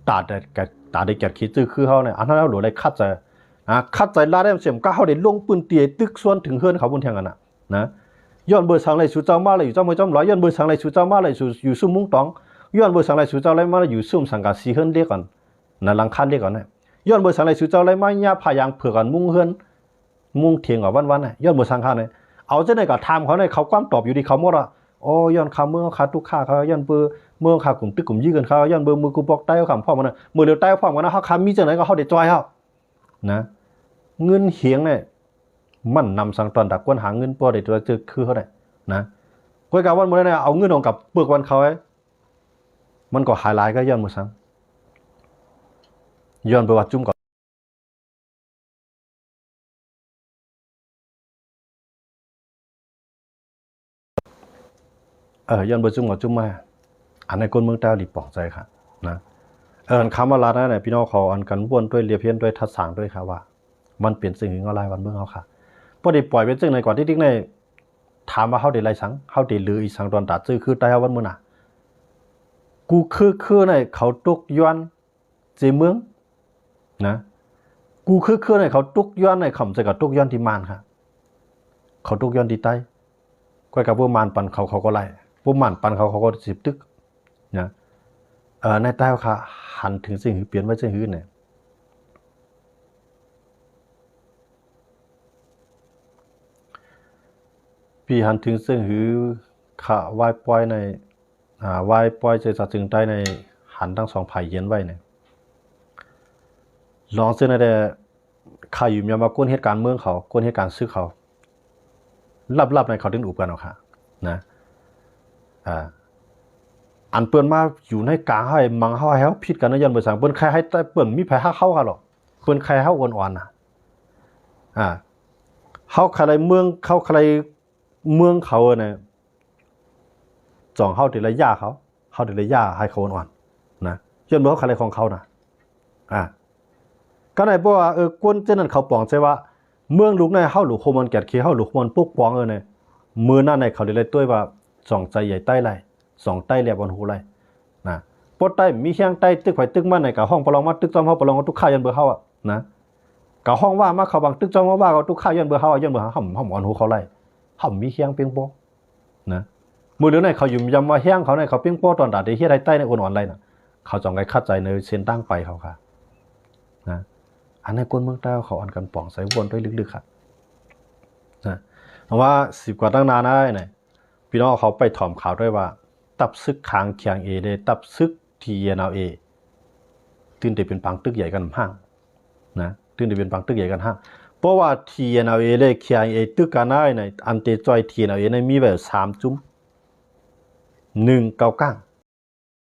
ຕາແດດ ຕາໄດ້ແກດຂີດຊື່ຄືເຮົານີ້ ອັນເຮົາໂຫຼດໄດ້ຂັດໃຈ ອາ ຂັດໃຈລາດແລ້ວ ສ່ຽມກະເຮົາໄດ້ລົງພື້ນທີ່ຕຶກຊວນເຖິງເຮືອນເຂົາພຸ້ນແທ້ຫັ້ນນະ ນະ. ຍ້ອນເບີສັງໃດສູເຈົ້າມາແລ້ວຢູ່ຈ້ຳຫ້ວຍຈ້ຳຫຼອຍ ຍ້ອນເບີສັງໃດສູເຈົ້າມາແລ້ວຢູ່ຊຸມມຸງຕອງ ຍ້ອນເບີສັງໃດສູເຈົ້າໄດ້ມາແລ້ວຢູ່ຊຸມສັງກະສີເຮືອນເຫຼັກອັນ ນະ ຫຼັງຄາເຫຼັກອັນນະ ຍ້ອນເບີສັງໃດສູເຈົ້າໄດ້ມາຫຍ້າຜ້າຢາງເຜືອກອັນມຸງເຮືອນ ມຸງຖຽງກະວັນໆນະ ຍ້ອນເບີສັງຄະນະ. ເອົາຈັ່ງໃດກະຖາມເຂົາໃນ ເຂົາຄວາມຕອບຢູ່ທີ່ເຂົາໝົດອະ. ໂອ້ ຍ້ອນຄາເມືອງເຮົາຄາຕຸກຄາ ຍ້ອນເບີເມືອງເຮົາກຸມຕຶກກຸມຢື້ກັນ ຍ້ອນເບີມືກູປອກໄຕ້ເຮົາຄຳພ້ອມກັນນະ ມື້ດຽວໄຕ້ພ້ອມກັນນະ ເຮົາຄາມີຈັ່ງໃດກໍເຮົາໄດ້ຈ່ອຍເຮົາ ນະ. ເງິນຫຽງນີ້ມັນນຳສັງຕອນດາກວນຫາເງິນບໍ່ໄດ້ຕົວເຈີຄືເຮົາໄດ້ ນະ. ກວຍກະວັນມື້ໃດນະ ເອົາເງິນອອກກັບເບີກວັນເຂົາ ມັນກໍຫາຍຫຼາຍກໍຍ້ອນເບີສັງ ຍ້ອນເບີວ່າຈຸ້ມກໍ ເອີ ຍ້ອນບໍ່ຈຸ້ມກໍຈຸ້ມມາ ອັນໃນຄົນເມືອງໃຕ້ເຮົານີ້ປອງໃຈຄັບນະ. ເອີ ອັນຄຳວ່າລາດນັ້ນນະ ພີ່ນ້ອງເຂົາອັນກັນວົນດ້ວຍ ລຽບຮຽນດ້ວຍ ທັດສາງດ້ວຍຄັບວ່າ ມັນເປັນເຊິ່ງຫຶງເອົາຫຼາຍບ້ານເມືອງເຮົາຄັບ ບໍ່ໄດ້ປ່ອຍເປັນເຊິ່ງໃດກວ່າຕິກໆໃນ. ຖາມວ່າເຮົາໄດ້ໄລ່ສັງ ເຮົາໄດ້ເຫຼືອອີ່ສັງຕອນຕາດເຈີຄືໃຕ້ເຮົາວັນມື້ໜ້າ ກູຄືຄືໃນເຂົາຕົກຍ້ອນ ເຈເມືອງນະ ກູຄືຄືໃນເຂົາຕົກຍ້ອນໃນຄຳໃຈ ເຂົາຕົກຍ້ອນທີ່ມ່ານຄ່ະ ເຂົາຕົກຍ້ອນທີ່ໃຕ້ ຂ້ອຍກໍບໍ່ມ່ານປັນເຂົາ ເຂົາກໍໄລ່ ບໍ່ມ່ານປັນເຂົາ ເຂົາກໍສິບຕຶກນະ. ເອີ ໃນໃຕ້ເຮົາຄ່ະ ຫັນເຖິງເຊິ່ງຫື ປ່ຽນໄວ້ເຊິ່ງຫືແນ່ ປີຫັນເຖິງເຊິ່ງຫືຂະວາຍປ່ອຍໃນ ອາ ວາຍປ່ອຍເຈສາຈຶ່ງໄດ້ໃນ ຫັນທັງສອງຝ່າຍເຢັນໄວ້ນີ້ ລອງເຊິ່ງໃນແດ່ ຂ້າຢືນຢັນວ່າຄົນເຮັດການເມືອງເຂົາ ຄົນເຮັດການສຶກເຂົາ ລັບໆໃນເຂົາດຶງດູດກັນເອົາຄ່ະນະ. ອາ ອັນເພິ່ນມາຢູ່ໃນກາງເຮົາ ໃຫ້ມັງເຮົາ ໃຫ້ເຮົາຜິດກັນນະ ຍ້ອນເພິ່ນສັງ ເພິ່ນໃຄ່ໃຫ້ ເພິ່ນມີໃຜຮັກເຮົາຄ່ະຫຼໍ ເພິ່ນໃຄ່ໃຫ້ເຮົາອ່ອນໆນະ. ອາ ເຮົາໃຄ່ໄລ່ເມືອງ ເຮົາໃຄ່ໄລ່ ເມືອງເຂົານະ ຈອງເຮົາເດລະຢາເຂົາ ເຮົາເດລະຢາໃຫ້ເຂົາອ່ອນໆນະ ຍ້ອນບໍ່ເຮົາຂະໄລຂອງເຂົານະ. ອາ ກໍໄດ້ ເພາະວ່າ ເອີ ຄົນເຊັ່ນນັ້ນເຂົາປອງໃຈວ່າ ເມືອງລູກໃນເຮົາຫຼູກຄົວມັນແກດເຂດ ເຮົາຫຼູກຄົວມັນປົກປ້ອງ ເອີ ນະ ມື້ນັ້ນໃນເຂົາເດລະຕົວວ່າ ສອງໃຈໃຫຍ່ໃຕ້ໄລ່ ສອງໃຕ້ແລບອ່ອນຫູໄລ່ນະ. ບໍ່ໃຕ້ມີແຮງໃຕ້ຕຶກໃຜຕຶກມັນໃນ ກະຮ້ອງປະລອງມາຕຶກຈ້ອມເຮົາ ປະລອງເຮົາຕຸກຄາ ຍ້ອນເບີເຮົາອະນະ. ກະຮ້ອງວ່າມາເຂົາບັງຕຶກຈ້ອມເຮົາວ່າເຂົາຕຸກຄາ ຍ້ອນເບີເຮົາ ຍ້ອນເບີເຮົາ ເຮົາ ເຮົາອ່ອນຫູເຂົາໄລ່ ເຮົາມີແຮງພຽງພໍນະ. ມື້ດຽວໃນເຂົາຢືນຢັນວ່າແຮງເຂົາໃນເຂົາພຽງພໍ ຕອນດາເດເຮັດໃຫ້ໃຕ້ໃນອ່ອນໆໄລ່ນະ ເຂົາຈອງໄດ້ຂັດໃຈໃນເສັ້ນທາງໄປເຂົາຄ່ະນະ. ອັນໃນຄົນເມືອງໃຕ້ເຂົາອ່ອນກັນປອງໃສ່ວົນດ້ວຍລຶກໆຄ່ະນະ. ເພາະວ່າສິບກວ່າຕັ້ງນານນະ ພີ່ນ້ອງເຂົາໄປຖອມຂ່າວດ້ວຍວ່າ ຕັບຊຶກຂາງ KIA ເດ ຕັບຊຶກ TNLA ຕື່ມແຕ່ເປັນປາງຕຶກໃຫຍ່ກັນຫ້າງນະ ຕື່ມແຕ່ເປັນປາງຕຶກໃຫຍ່ກັນຫ້າງ ເພາະວ່າ TNLA ແລະ KIA ຕຶກກັນໄດ້ນະ ອັນເຕຊ່ອຍ TNLA ນັ້ນມີໄວ້ສາມຈຸ້ມ ໜຶ່ງເກົ້າກ້າງ